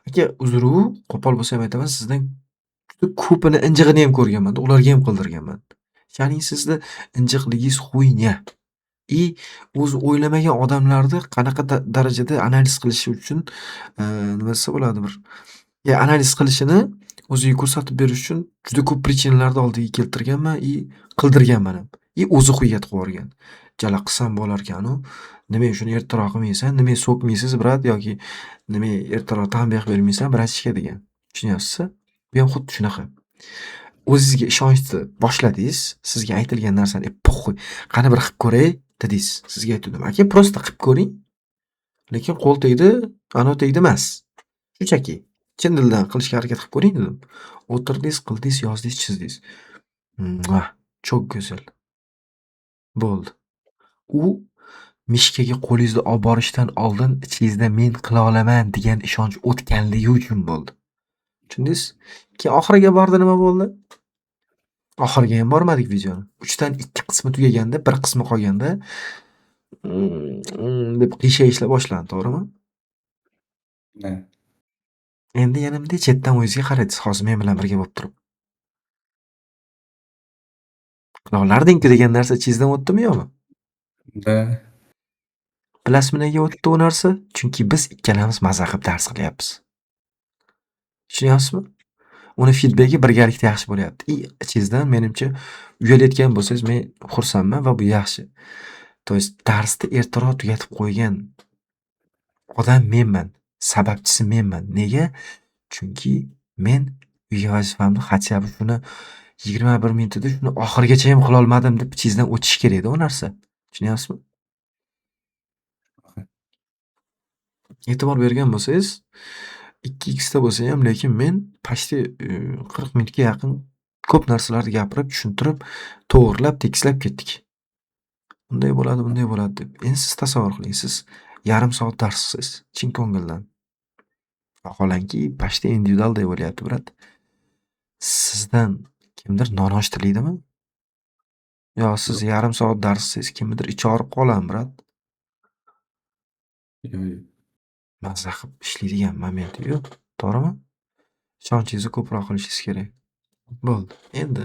A: aka, uzr-u, qo'pol bo'lsa ham aytaman, sizdan juda ko'pini injig'ini ham ko'rganman-da, ularga ham qildirganman. Ya'ni sizni injiqligingiz хуйня. И o'zi o'ylamagan odamlarni qanaqa darajada analiz qilishi uchun, nima desa bo'ladi bir, ya analiz qilishini o'ziga ko'rsatib berish uchun juda ko'p причина larni oldiga keltirganman и qildirganman ham. И o'zi хуят qilib. Jala qilsam bo'larkan-u, nimaga shuni ertaroq qilmaysan, nimaga so'kmaysiz, брат, yoki nimaga ertaroq tanbeh bermaysan, братишка degan. Tushunyapsiz-a? Bu ham xuddi shunaqa. O'zingizga ishonchni boshladingiz, sizga aytilgan narsani "E, похуй, qani bir qilib ko'ray" dedingiz. Sizga aytuvdim: "Aka, просто qilib ko'ring." Lekin qo'l tegdi, anavi tegdi emas. Shunchaki chin dildan qilishga harakat qilib ko'ring dedim. O'tirdingiz, qildingiz, yozdingiz, chizdingiz. Muah, çok go'zal. Bo'ldi. U мышка ga qo'lingizni olib borishdan oldin ichingizda men qila olaman degan ishonch o'tganligi uchun bo'ldi. Tushundingiz? Keyin oxiriga bordi, nima bo'ldi? Oxiriga ham bormadik videoni. 3 dan 2 qismi tugaganda, bir qismi qolganda deb qiyshayishlar boshlandi, to'g'rimi?
C: Да.
A: Endi yana bunday chetdan o'zingizga qaraysiz, hozir men bilan birga bo'lib turib. Qila olarding-ku degan narsa ichingizdan o'tdimi, yo'qmi?
C: Да.
A: Bilasizmi nega o'tdi u narsa? Chunki biz ikkalamiz maza qilib dars qilyapmiz. Tushunyapsizmi? Uni feedback i birgalikda yaxshi bo'lyapti. И ichingizdan, menimcha, uyalayotgan bo'lsangiz, men xursandman va bu yaxshi. То есть darsni ertaroq tugatib qo'ygan odam menman, sababchisi menman. Nega? Chunki men uyga vazifamni хотя бы shuni 21 minutida shuni oxirigacha ham qilolmadim deb ichingizdan o'tishi kerak-da u narsa. Tushunyapsizmi? E'tibor bergan bo'lsangiz, 2x da bo'lsa ham, lekin men почти 40 minutga yaqin ko'p narsalarni gapirib, tushuntirib, to'g'rilab, tekislab ketdik. Bunday bo'ladi, bunday bo'ladi deb. Endi siz tasavvur qiling, siz yarim soat dars qilsangiz chin ko'ngildan. Vaholanki, почти individualday bo'lyapti, брат. Sizdan kimdir nonosh tilaydimi? Yo siz yarim soat dars qilsangiz kimnidir ichi og'rib qoladimi, брат?
C: Yo'q, yo'q.
A: Maza qilib ishlaydigan momenti yo'q, to'g'rimi? Ishonchingizni ko'proq qilishingiz kerak. Bo'ldi. Endi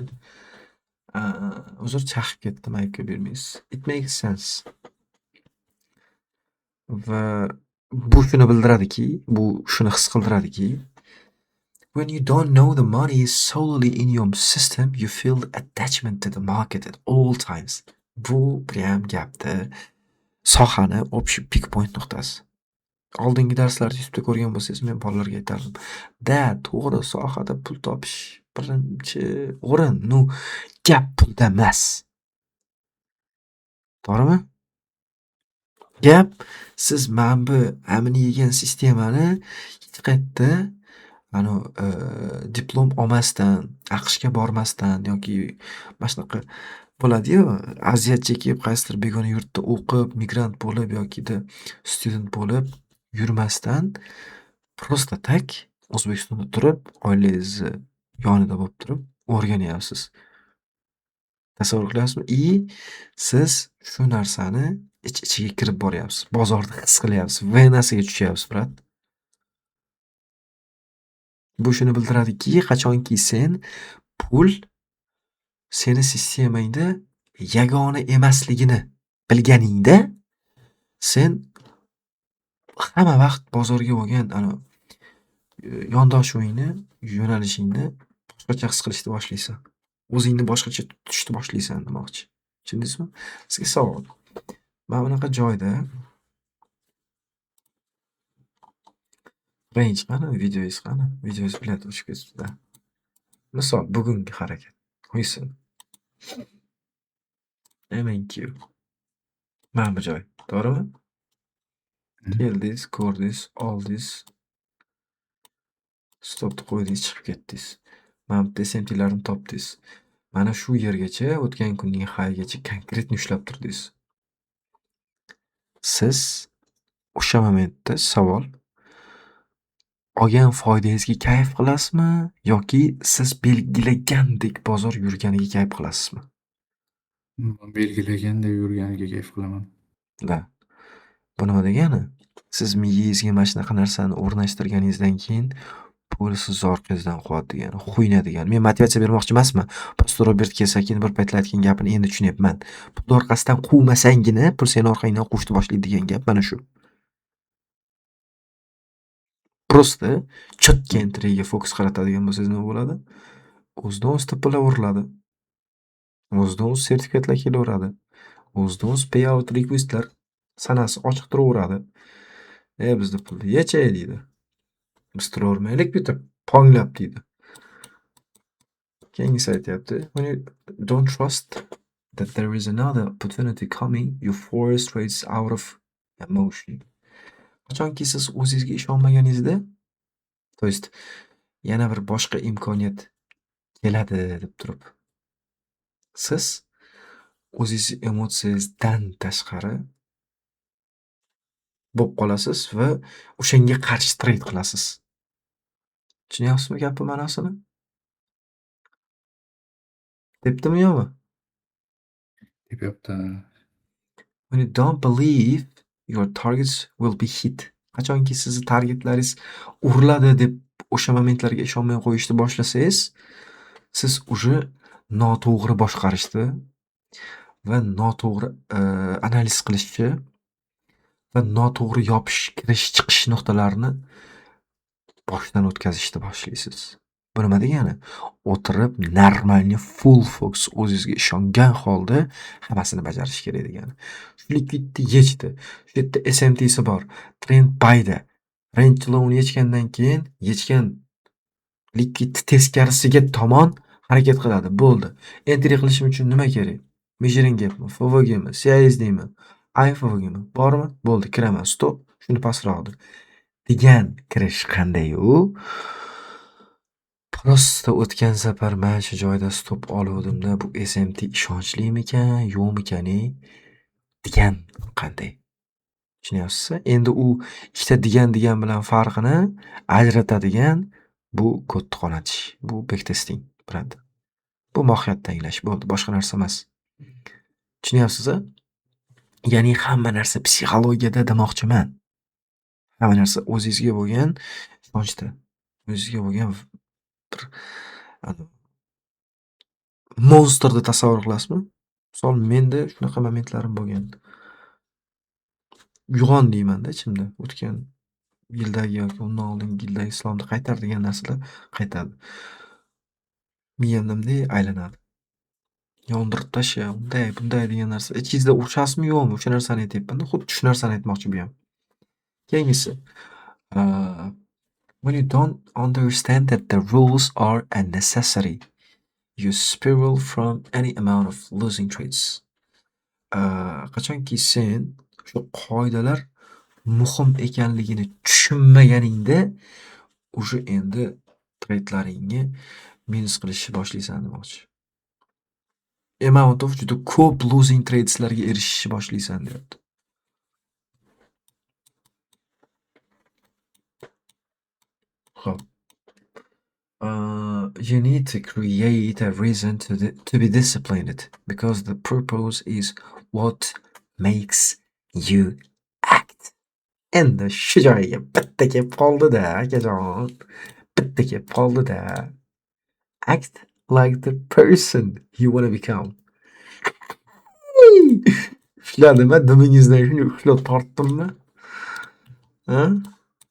A: uzr, chaqib ketdim, aybga bermaysiz. It makes sense. Va bu shuni bildiradiki, bu shuni his qildiradiki, when you don't know the money is solely in your system, you feel the attachment to the market at all times. Bu prям gapni, sohani общий pick point nuqtasi. Oldingi darslarda YouTube'da ko'rgan bo'lsangiz, men bolalarga aytardim. Да, to'g'ri, sohada pul topish birinchi o'rin. Ну, gap pulda emas. To'g'rimi? Gap siz mana bu amini yegan sistemani hech qayerda anavi diplom olmasdan, AQShga bormasdan yoki mana shunaqa bo'ladi-yu, aziyat chekib, qaysidir begona yurtda o'qib, migrant bo'lib yokida student bo'lib yurmasdan, просто так O'zbekistonda turib, oilangizni yonida bo'lib turib o'rganyapsiz. Tasavvur qilyapsizmi? И siz shu narsani ich-ichiga kirib boryapsiz. Bozorni his qilyapsiz, вена siga tushyapsiz, брат. Bu shuni bildiradiki, qachonki sen pul seni sistemangda yagona emasligini bilganingda, sen hamma vaqt bozorga bo'lgan anavi yondoshuvingni, yo'nalishingni boshqacha his qilishni boshlaysan. O'zingni boshqacha tutishni boshlaysan demoqchi. Tushundingizmi? Sizga savol. Mana bunaqa joyda range qani, videongiz qani? Videongiz блядь o'chib ketibdi-da. Misol, bugungi harakat. Qo'ysin. MNQ. Mana bu joy, to'g'rimi? Keldingiz, ko'rdingiz, oldingiz. Stopni qo'ydingiz, chiqib ketdingiz. Mana bu yerda SMTlarni topdingiz. Mana shu yergacha, o'tgan kunning highgacha конкретно ushlab turdingiz. Siz O'sha momentda savol: olgan foydangizga kayf qilasizmi yoki siz belgilagandek bozor yurganiga kayf qilasizmi?
C: Belgilagandek yurganiga kayf qilaman.
A: Da. Bu nima degani? Siz miyangizga mana shunaqa narsani o'rnashtirganingizdan keyin pul sizni orqangizdan quvadi degani, xuyna degani. Men motivatsiya bermoqchi emasman. Просто Robert Kiyosakini bir paytlar aytgan gapini endi tushunyapman. Pulni orqasidan quvmasangina, pul seni orqangdan quvishni boshlaydi degan gap mana shu. Просто чётко entryga fokus qaratadigan bo'lsangiz nima bo'ladi? O'zidan o'zi TPlar uriladi. O'zidan o'zi sertifikatlar kelaveradi. O'zidan o'zi payout requestlar sanasi ochiq turaveradi. E, bizni pulni yechay deydi. Biz turavermaylik bu yerda ponglab deydi. Keyingisi aytyapti: When you don't trust that there is another opportunity coming, you force trades out of emotion. Qachonki siz o'zingizga ishonmaganingizda, то есть yana bir boshqa imkoniyat keladi deb turib, siz o'zingizni emotsiyangizdan tashqari bo'lib qolasiz va o'shanga qarshi trade qilasiz. Tushunyapsizmi gapni ma'nosini? Tepdimi yo'qmi?
C: Tepyapti.
A: When you don't believe your targets will be hit. Qachonki sizni targetlaringiz uriladi deb o'sha momentlarga ishonmay qo'yishni boshlasangiz, siz уже noto'g'ri boshqarishni va noto'g'ri analiz qilishni va noto'g'ri yopish, kirish, chiqish nuqtalarini boshdan o'tkazishni boshlaysiz. Bu nima degani? O'tirib нормальный full focus o'zingizga ishongan holda hammasini bajarish kerak degani. Shu likvidni yechdi. Shu yerda SMTsi bor. Trend buyda. Range lowni yechgandan keyin yechgan likvidni teskarisiga tomon harakat qiladi. Bo'ldi. Entry qilishim uchun nima kerak? Measuring gapmi, FVGmi, CISDmi, IFVGmi? Bormi? Bo'ldi, kiraman. Stop. Shuni pastrog'ida. Degan kirish qanday u? Просто o'tgan safar mana shu joyda stop oluvdimda, bu SMT ishonchlimikan, yo'qmikan-ey degan qanday? Tushunyapsizmi? Endi u ikkita degan degan bilan farqini ajratadigan bu kodni qonatish, bu backtesting, брат. Bu mohiyatni anglash bo'ldi, boshqa narsa emas. Tushunyapsiz a? Ya'ni hamma narsa psixologiyada demoqchiman. Hamma narsa o'zingizga bo'lgan ishonchda, o'zingizga bo'lgan bir monstrni tasavvur qilasizmi? Misol menda shunaqa momentlarim bo'lgan. Uyg'on deymanda ichimda. O'tgan yildagi yoki undan oldingi yildagi Islomni qaytar degan narsalar qaytadi. Miyamda bunday aylanadi. Yondirib tashla, unday, bunday degan narsa. Ichingizda urishasizmi yo'qmi? O'sha narsani aytyapman-da. Xuddi shu narsani aytmoqchi bu ham. Keyingisi, when you don't understand that the rules are a necessity, you spiral from any amount of losing trades. Qachonki sen shu qoidalar muhim ekanligini tushunmaganingda, уже endi tradelaringni minus qilishni boshlaysan demoqchi. Amount of juda ko'p losing tradeslarga erishishni boshlaysan deyapti. Xo'p. You need to create a reason to be disciplined because the purpose is what makes you act. Endi shu joyiga bitta kelib qoldi-da, akajon. Bitta kelib qoldi-da. Act like the person you wanna become. Ushladimi? Dumingizdan shuni ushlab tortdimmi? Ha?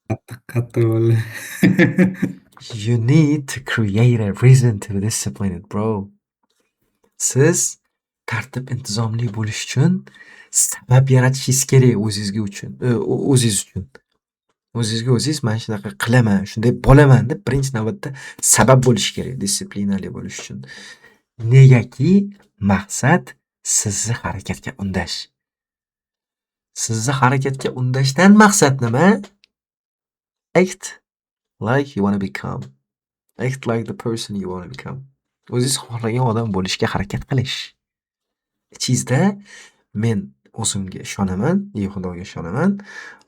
C: Qattiq qattiq bo'ldi.
A: You need to create a reason to be disciplined, bro. Siz tartib intizomli bo'lish uchun sabab yaratishingiz kerak o'zingizga uchun, o'zingiz uchun. O'zingizga o'zingiz mana shunaqa qilaman, shunday bo'laman deb birinchi navbatda sabab bo'lishi kerak disiplinali bo'lish uchun. Negaki maqsad sizni harakatga undash. Sizni harakatga undashdan maqsad nima? Act like you wanna become. Act like the person you wanna become. O'zingiz xohlagan odam bo'lishga harakat qilish. Ichingizda men O'zimga ishonaman, Xudoga ishonaman.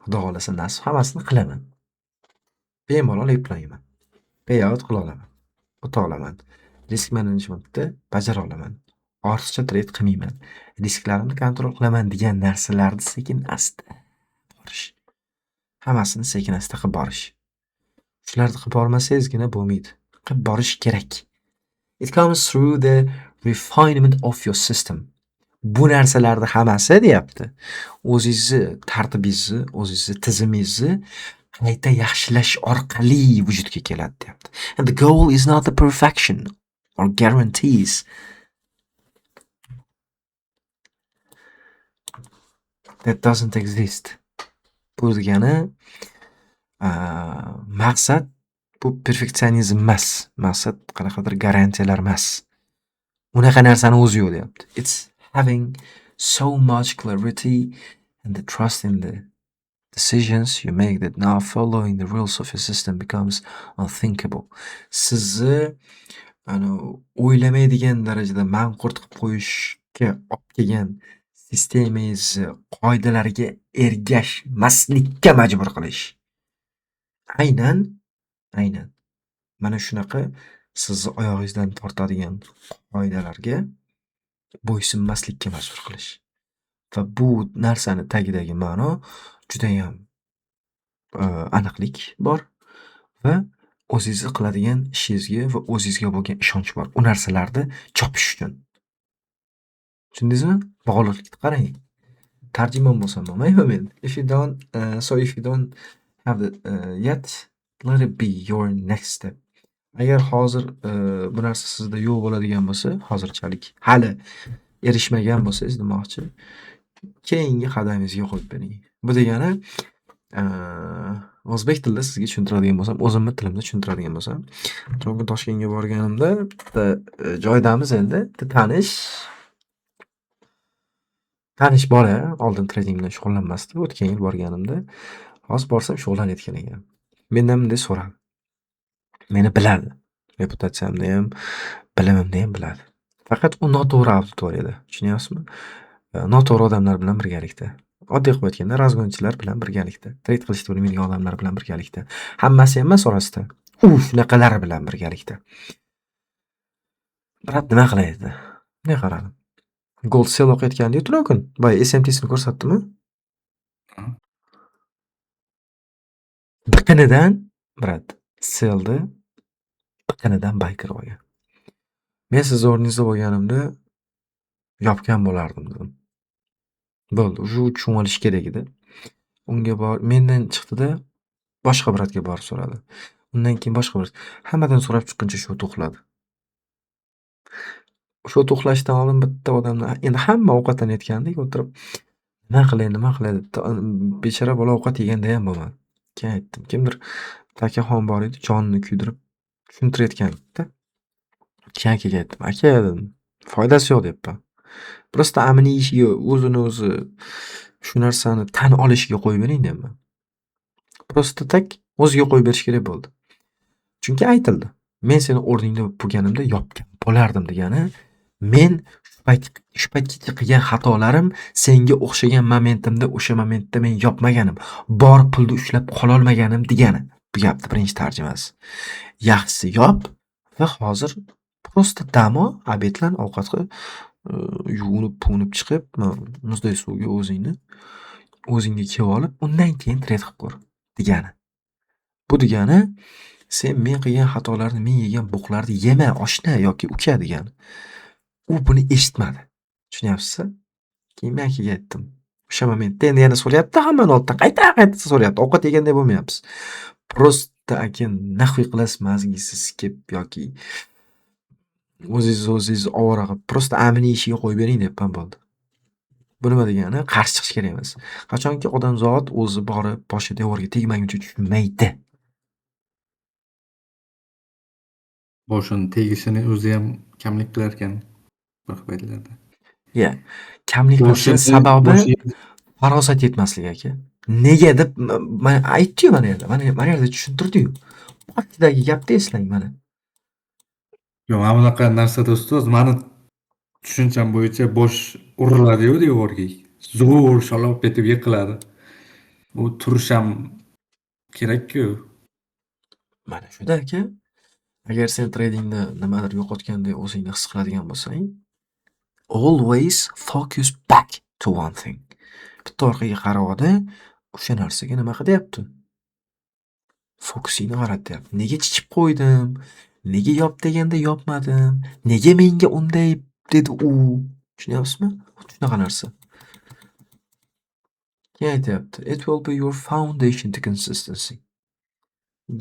A: Xudo xohlasa nasib hammasini qilaman. Bemalol eplayman. Payout qila olaman. O'ta olaman. Risk menejmentni bajara olaman. Ortiqcha trade qilmayman. Risklarimni kontrol qilaman degan narsalarni sekin-asta borish. Hammasini sekin-asta qilib borish. Shularni qilib bormasangizgina bo'lmaydi. Qilib borish kerak. It comes through the refinement of your system. Bu narsalarni hammasi deyapti. O'zingizni tartibingizni, o'zingizni tizimingizni qayta yaxshilash orqali vujudga keladi deyapti. And the goal is not the perfection or guarantees. That doesn't exist. Bu degani maqsad bu perfeksionizm emas. Maqsad qanaqadir garantiyalar emas. Unaqa narsani o'zi yo'q deyapti. It's having so much clarity and the trust in the decisions you make that now following the rules of your system becomes unthinkable. Sizni o'ylamaydigan darajada manqurt qilib qo'yishga olib kelgan sistemangizni qoidalariga ergashmaslikka majbur qilish. Aynan mana shunaqa sizni oyog'ingizdan tortadigan qoidalarga bo'ysunmaslikka majbur qilish. Va bu narsani tagidagi ma'no judayam aniqlik bor va o'zingizni qiladigan ishingizga va o'zingizga bo'lgan ishonch bor. U narsalarni chopish uchun. Tushundingizmi? Bog'liqlikni qarang. Tarjimon bo'lsam bo'lmaymi men? If you don't, so if you don't have it yet, let it be your next step. Agar hozir bu narsa sizda yo'q bo'ladigan bo'lsa, hozirchalik hali erishmagan bo'lsangiz demoqchi, keyingi qadamingizga qo'yib bering. Bu degani o'zbek tilida sizga tushuntiradigan bo'lsam, o'zimni tilimda tushuntiradigan bo'lsam, bugun Toshkentga borganimda bitta joydamiz endi, bitta tanish bola oldin trading bilan shug'ullanmasdi. O'tgan yil borganimda, hozir borsam shug'ullanayotgan ekan. Mendan bunday so'radi. Meni biladi. Reputatsiyamni ham, bilimimni ham biladi. Faqat u noto'g'ri auditoriyada, tushunyapsizmi? Noto'g'ri odamlar bilan birgalikda. Oddiy qilib aytganda, razgonchilar bilan birgalikda, trade qilishni bilmaydigan odamlar bilan birgalikda. Hammasi emas orasida. U shunaqalar bilan birgalikda. Brat nima qilay dedi. Bunday qaradim. Gold sell o'qiyotgandi tunov kun. Boya SMT'sini ko'rsatdimi? Biqinidan brat sellni biqinidan buy kirib olgan. Men sizni o'rningizda bo'lganimda yopgan bo'lardim dedim. Bo'ldi, уже u tushunib olishi kerak edi. Unga bor, mendan chiqdida boshqa bratga borib so'radi. Undan keyin boshqa bir hammadan so'rab chiqquncha shu uxladi. Shu uxlashdan oldin bitta odamdan endi hamma ovqatlanayotgandik o'tirib, nima qilay, nima qilay deb bechora bola ovqat yeganda ham bo'lmadi. Keyin aytdim, kimdir Takaxon bor edi, jonini kuydirib tushuntirayotgan-da. Keyin akaga aytdim, aka dedim, foydasi yo'q deyapman. Просто amini yeyishiga o'zini o'zi shu narsani tan olishiga qo'yib bering deyapman. Просто tak o'ziga qo'yib berish kerak bo'ldi. Chunki aytildi. Men seni o'rningda bo'lganimda yopgan bo'lardim degani, men shu paytgacha qilgan xatolarim senga o'xshagan momentimda o'sha momentda men yopmaganim, bor pulni ushlab qololmaganim degani. Bu gapni birinchi tarjimasi. Yaxshisi yop va hozir просто dam ol, obedlan, ovqat qil, yuvinib-puvinib chiqib, muzday suvga o'zingga kelib olib, undan keyin trade qilib ko'r degani. Bu degani sen men qilgan xatolarni, men yegan bo'qlarni yema, oshna yoki uka degani. U buni eshitmadi. Tushunyapsizmi? Keyin men akaga aytdim. O'sha momentda endi yana so'rayapti hammani oldidan qayta-qayta so'rayapti. Ovqat yeganday bo'lmayapsiz. Просто aka naxuy qilasiz mazgisiz sikib yoki o'zingizni o'zingiz ovora qilib, просто amini yeyishiga qo'yib bering deyapman bo'ldi. Bu nima degani? Qarshi chiqish kerak emas. Qachonki odamzod o'zi borib boshi devorga tegmaguncha tushunmaydi.
C: Boshini tegishini o'zi ham kamlik qilar ekan bir paytlarda.
A: Ya, kamlik qilishini sababi farosat yetmasligi aka. Nega deb mana aytdi-yu mana yerda, mana yerda tushuntirdi-yu. Boshidagi gapni eslang mana.
C: Yo'q, mana bunaqa narsada ustoz, mani tushuncham bo'yicha bosh uriladi-yu devorga. Zo'r shalop etib yiqiladi. Bu turish ham kerak-ku.
A: Mana shuda aka. Agar sen tradingda nimadir yo'qotgandek o'zingni his qiladigan bo'lsang, always focus back to one thing. Bitta orqaga qarab-da, o'sha narsaga nima qilyapti? Fokusingni qarat deyapti. Nega chichib qo'ydim? Nega yop deganda yopmadim? Nega menga unday dedi u? Tushunyapsizmi? Xuddi shunaqa narsa. Keyin aytyapti, it will be your foundation to consistency.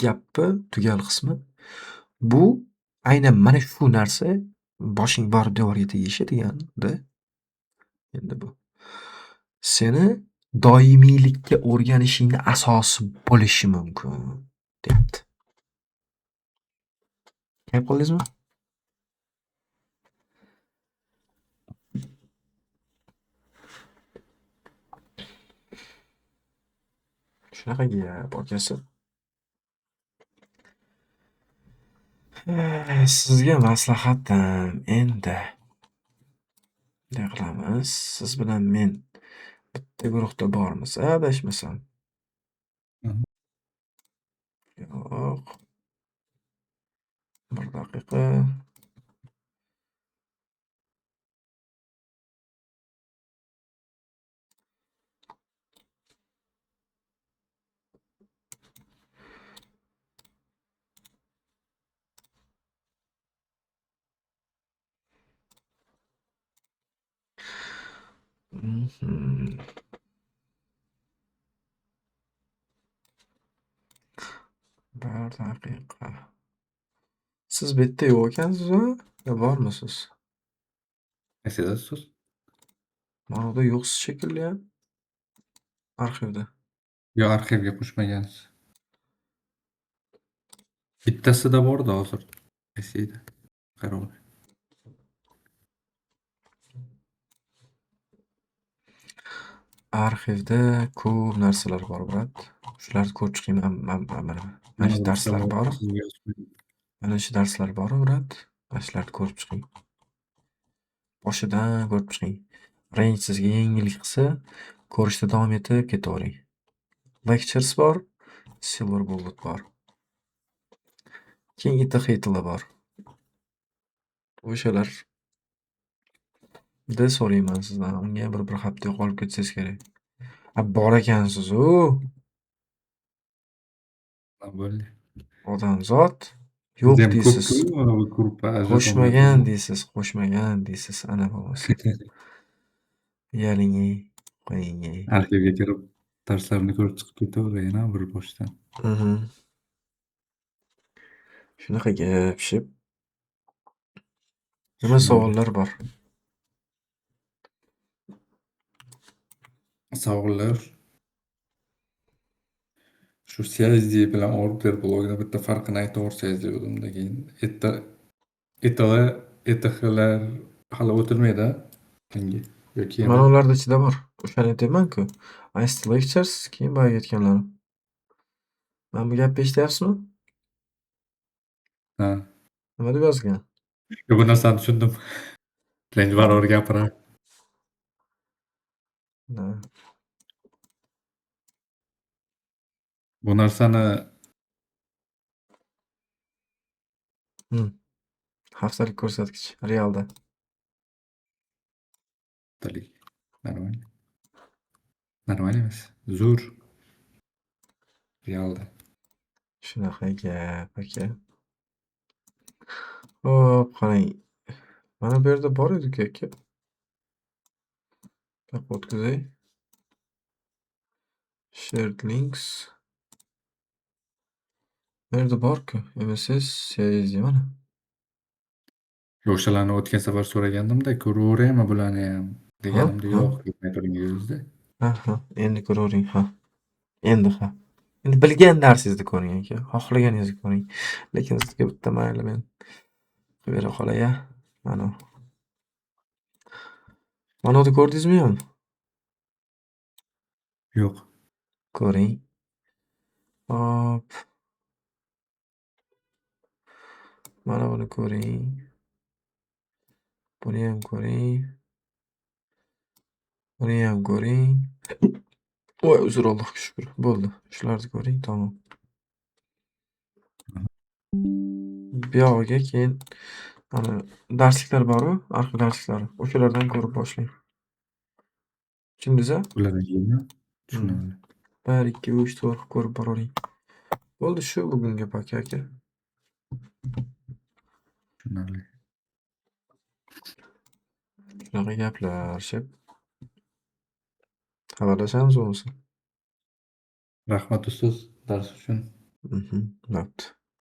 A: Gapni tugal qismi. Bu aynan mana shu narsa boshing borib devorga tegishi deganda endi bu seni doimiylikka o'rganishingni asosi bo'lishi mumkin deyapti. Kayf qildingizmi? Shunaqa gap, akasi. Sizga maslahatim endi bunday qilamiz. Siz bilan men bitta guruhda bormiz, adashmasam. Yo'q. Bir daqiqa. Bir daqiqa. Siz bu yerda yo'q ekansiz-a? Yo bormisiz?
C: Qaysidasiz?
A: Mana bu yo'qsiz shekilli-ya. Arxivda.
C: Yo, arxivga qo'shmagansiz. Bittasida bordi hozir. Qaysi edi? Qarab.
A: Arxivda ko'p narsalar bor, brat. Shularni ko'rib chiqing. Mana shu darslar bor. Mana shu darslar bor, brat. Mana shularni ko'rib chiqing. Boshidan ko'rib chiqing. Range sizga yengillik qilsa, ko'rishda davom etib ketavering. Lectures bor, Silver Bullet bor. Keyin ETH bor. O'shalar da so'rayman sizdan. Unga bir hafta yo'qolib ketsangiz kerak. A, bor ekansiz-u.
C: Bo'ldi.
A: Odamzod yo'q deysiz. Qo'shmagan deysiz, qo'shmagan deysiz. Ana bo'lmasa. Uyaling, qo'ying.
C: Arxivga kirib darslarni ko'rib chiqib ketaveray yana bir boshdan.
A: Shunaqa gap, shib. Nima savollar bor?
C: Savollar shu CISD bilan order blogini bitta farqini aytib yuborsangiz degandim. Keyin ETHlar hali o'tilmaydi yangi yoki
A: Mana ularda ichida bor. O'shani aytyapman-ku. ICT Lectures, keyin boyagi aytganlarim. Mana bu gapni eshityapsizmi?
C: Ha.
A: Nima deb yozgan?
C: Yo, bu narsani tushundim. Range barobar gapiradi.
A: Ha.
C: Bu narsani
A: Haftalik ko'rsatkich realda.
C: Haftalik. Normal. Normal emas. Zo'r. Realda.
A: Shunaqa gap, aka. Xo'p, qarang. Mana bu yerda bor edi-ku, aka. Bu yoqqa o'tkazay. Shared links. Bu yerda bor-ku. MSS CISD mana.
C: O'shalarni o'tgan safar so'ragandimda, ko'raveraymi bularni ham deganimda yo'q, ko'rmay turing dedingizda.
A: Ha, ha, endi ko'ravering, ha. Endi ha. Endi bilgan narsangizni ko'ring aka, xohlaganingizni ko'ring. Lekin sizga bitta mayli men qilib bera qolay-a. Mana. Mana buni ko'rdingizmi yo'qmi?
C: Yo'q.
A: Ko'ring. Hop. Mana buni ko'ring. Buni ham ko'ring. Uniyam ko'ring. Voy, uzr, Allohga shukr. Bo'ldi. Shularni ko'ring, tamom. Buyog'iga keyin mana darsliklar bor-u, arxa darsliklari. O'shalardan ko'rib boshlang. Tushundingiz-a?
C: Ulardan keyinmi? Tushunarli.
A: 1, 2, 3, 4 qilib ko'rib boravering. Bo'ldi shu bugungi пока, aka.
C: Tushunarli.
A: Shunaqa gaplar, shep. Xabarlashamiz bo'lmasa.
C: Rahmat, ustoz, dars uchun.
A: Bo'pti.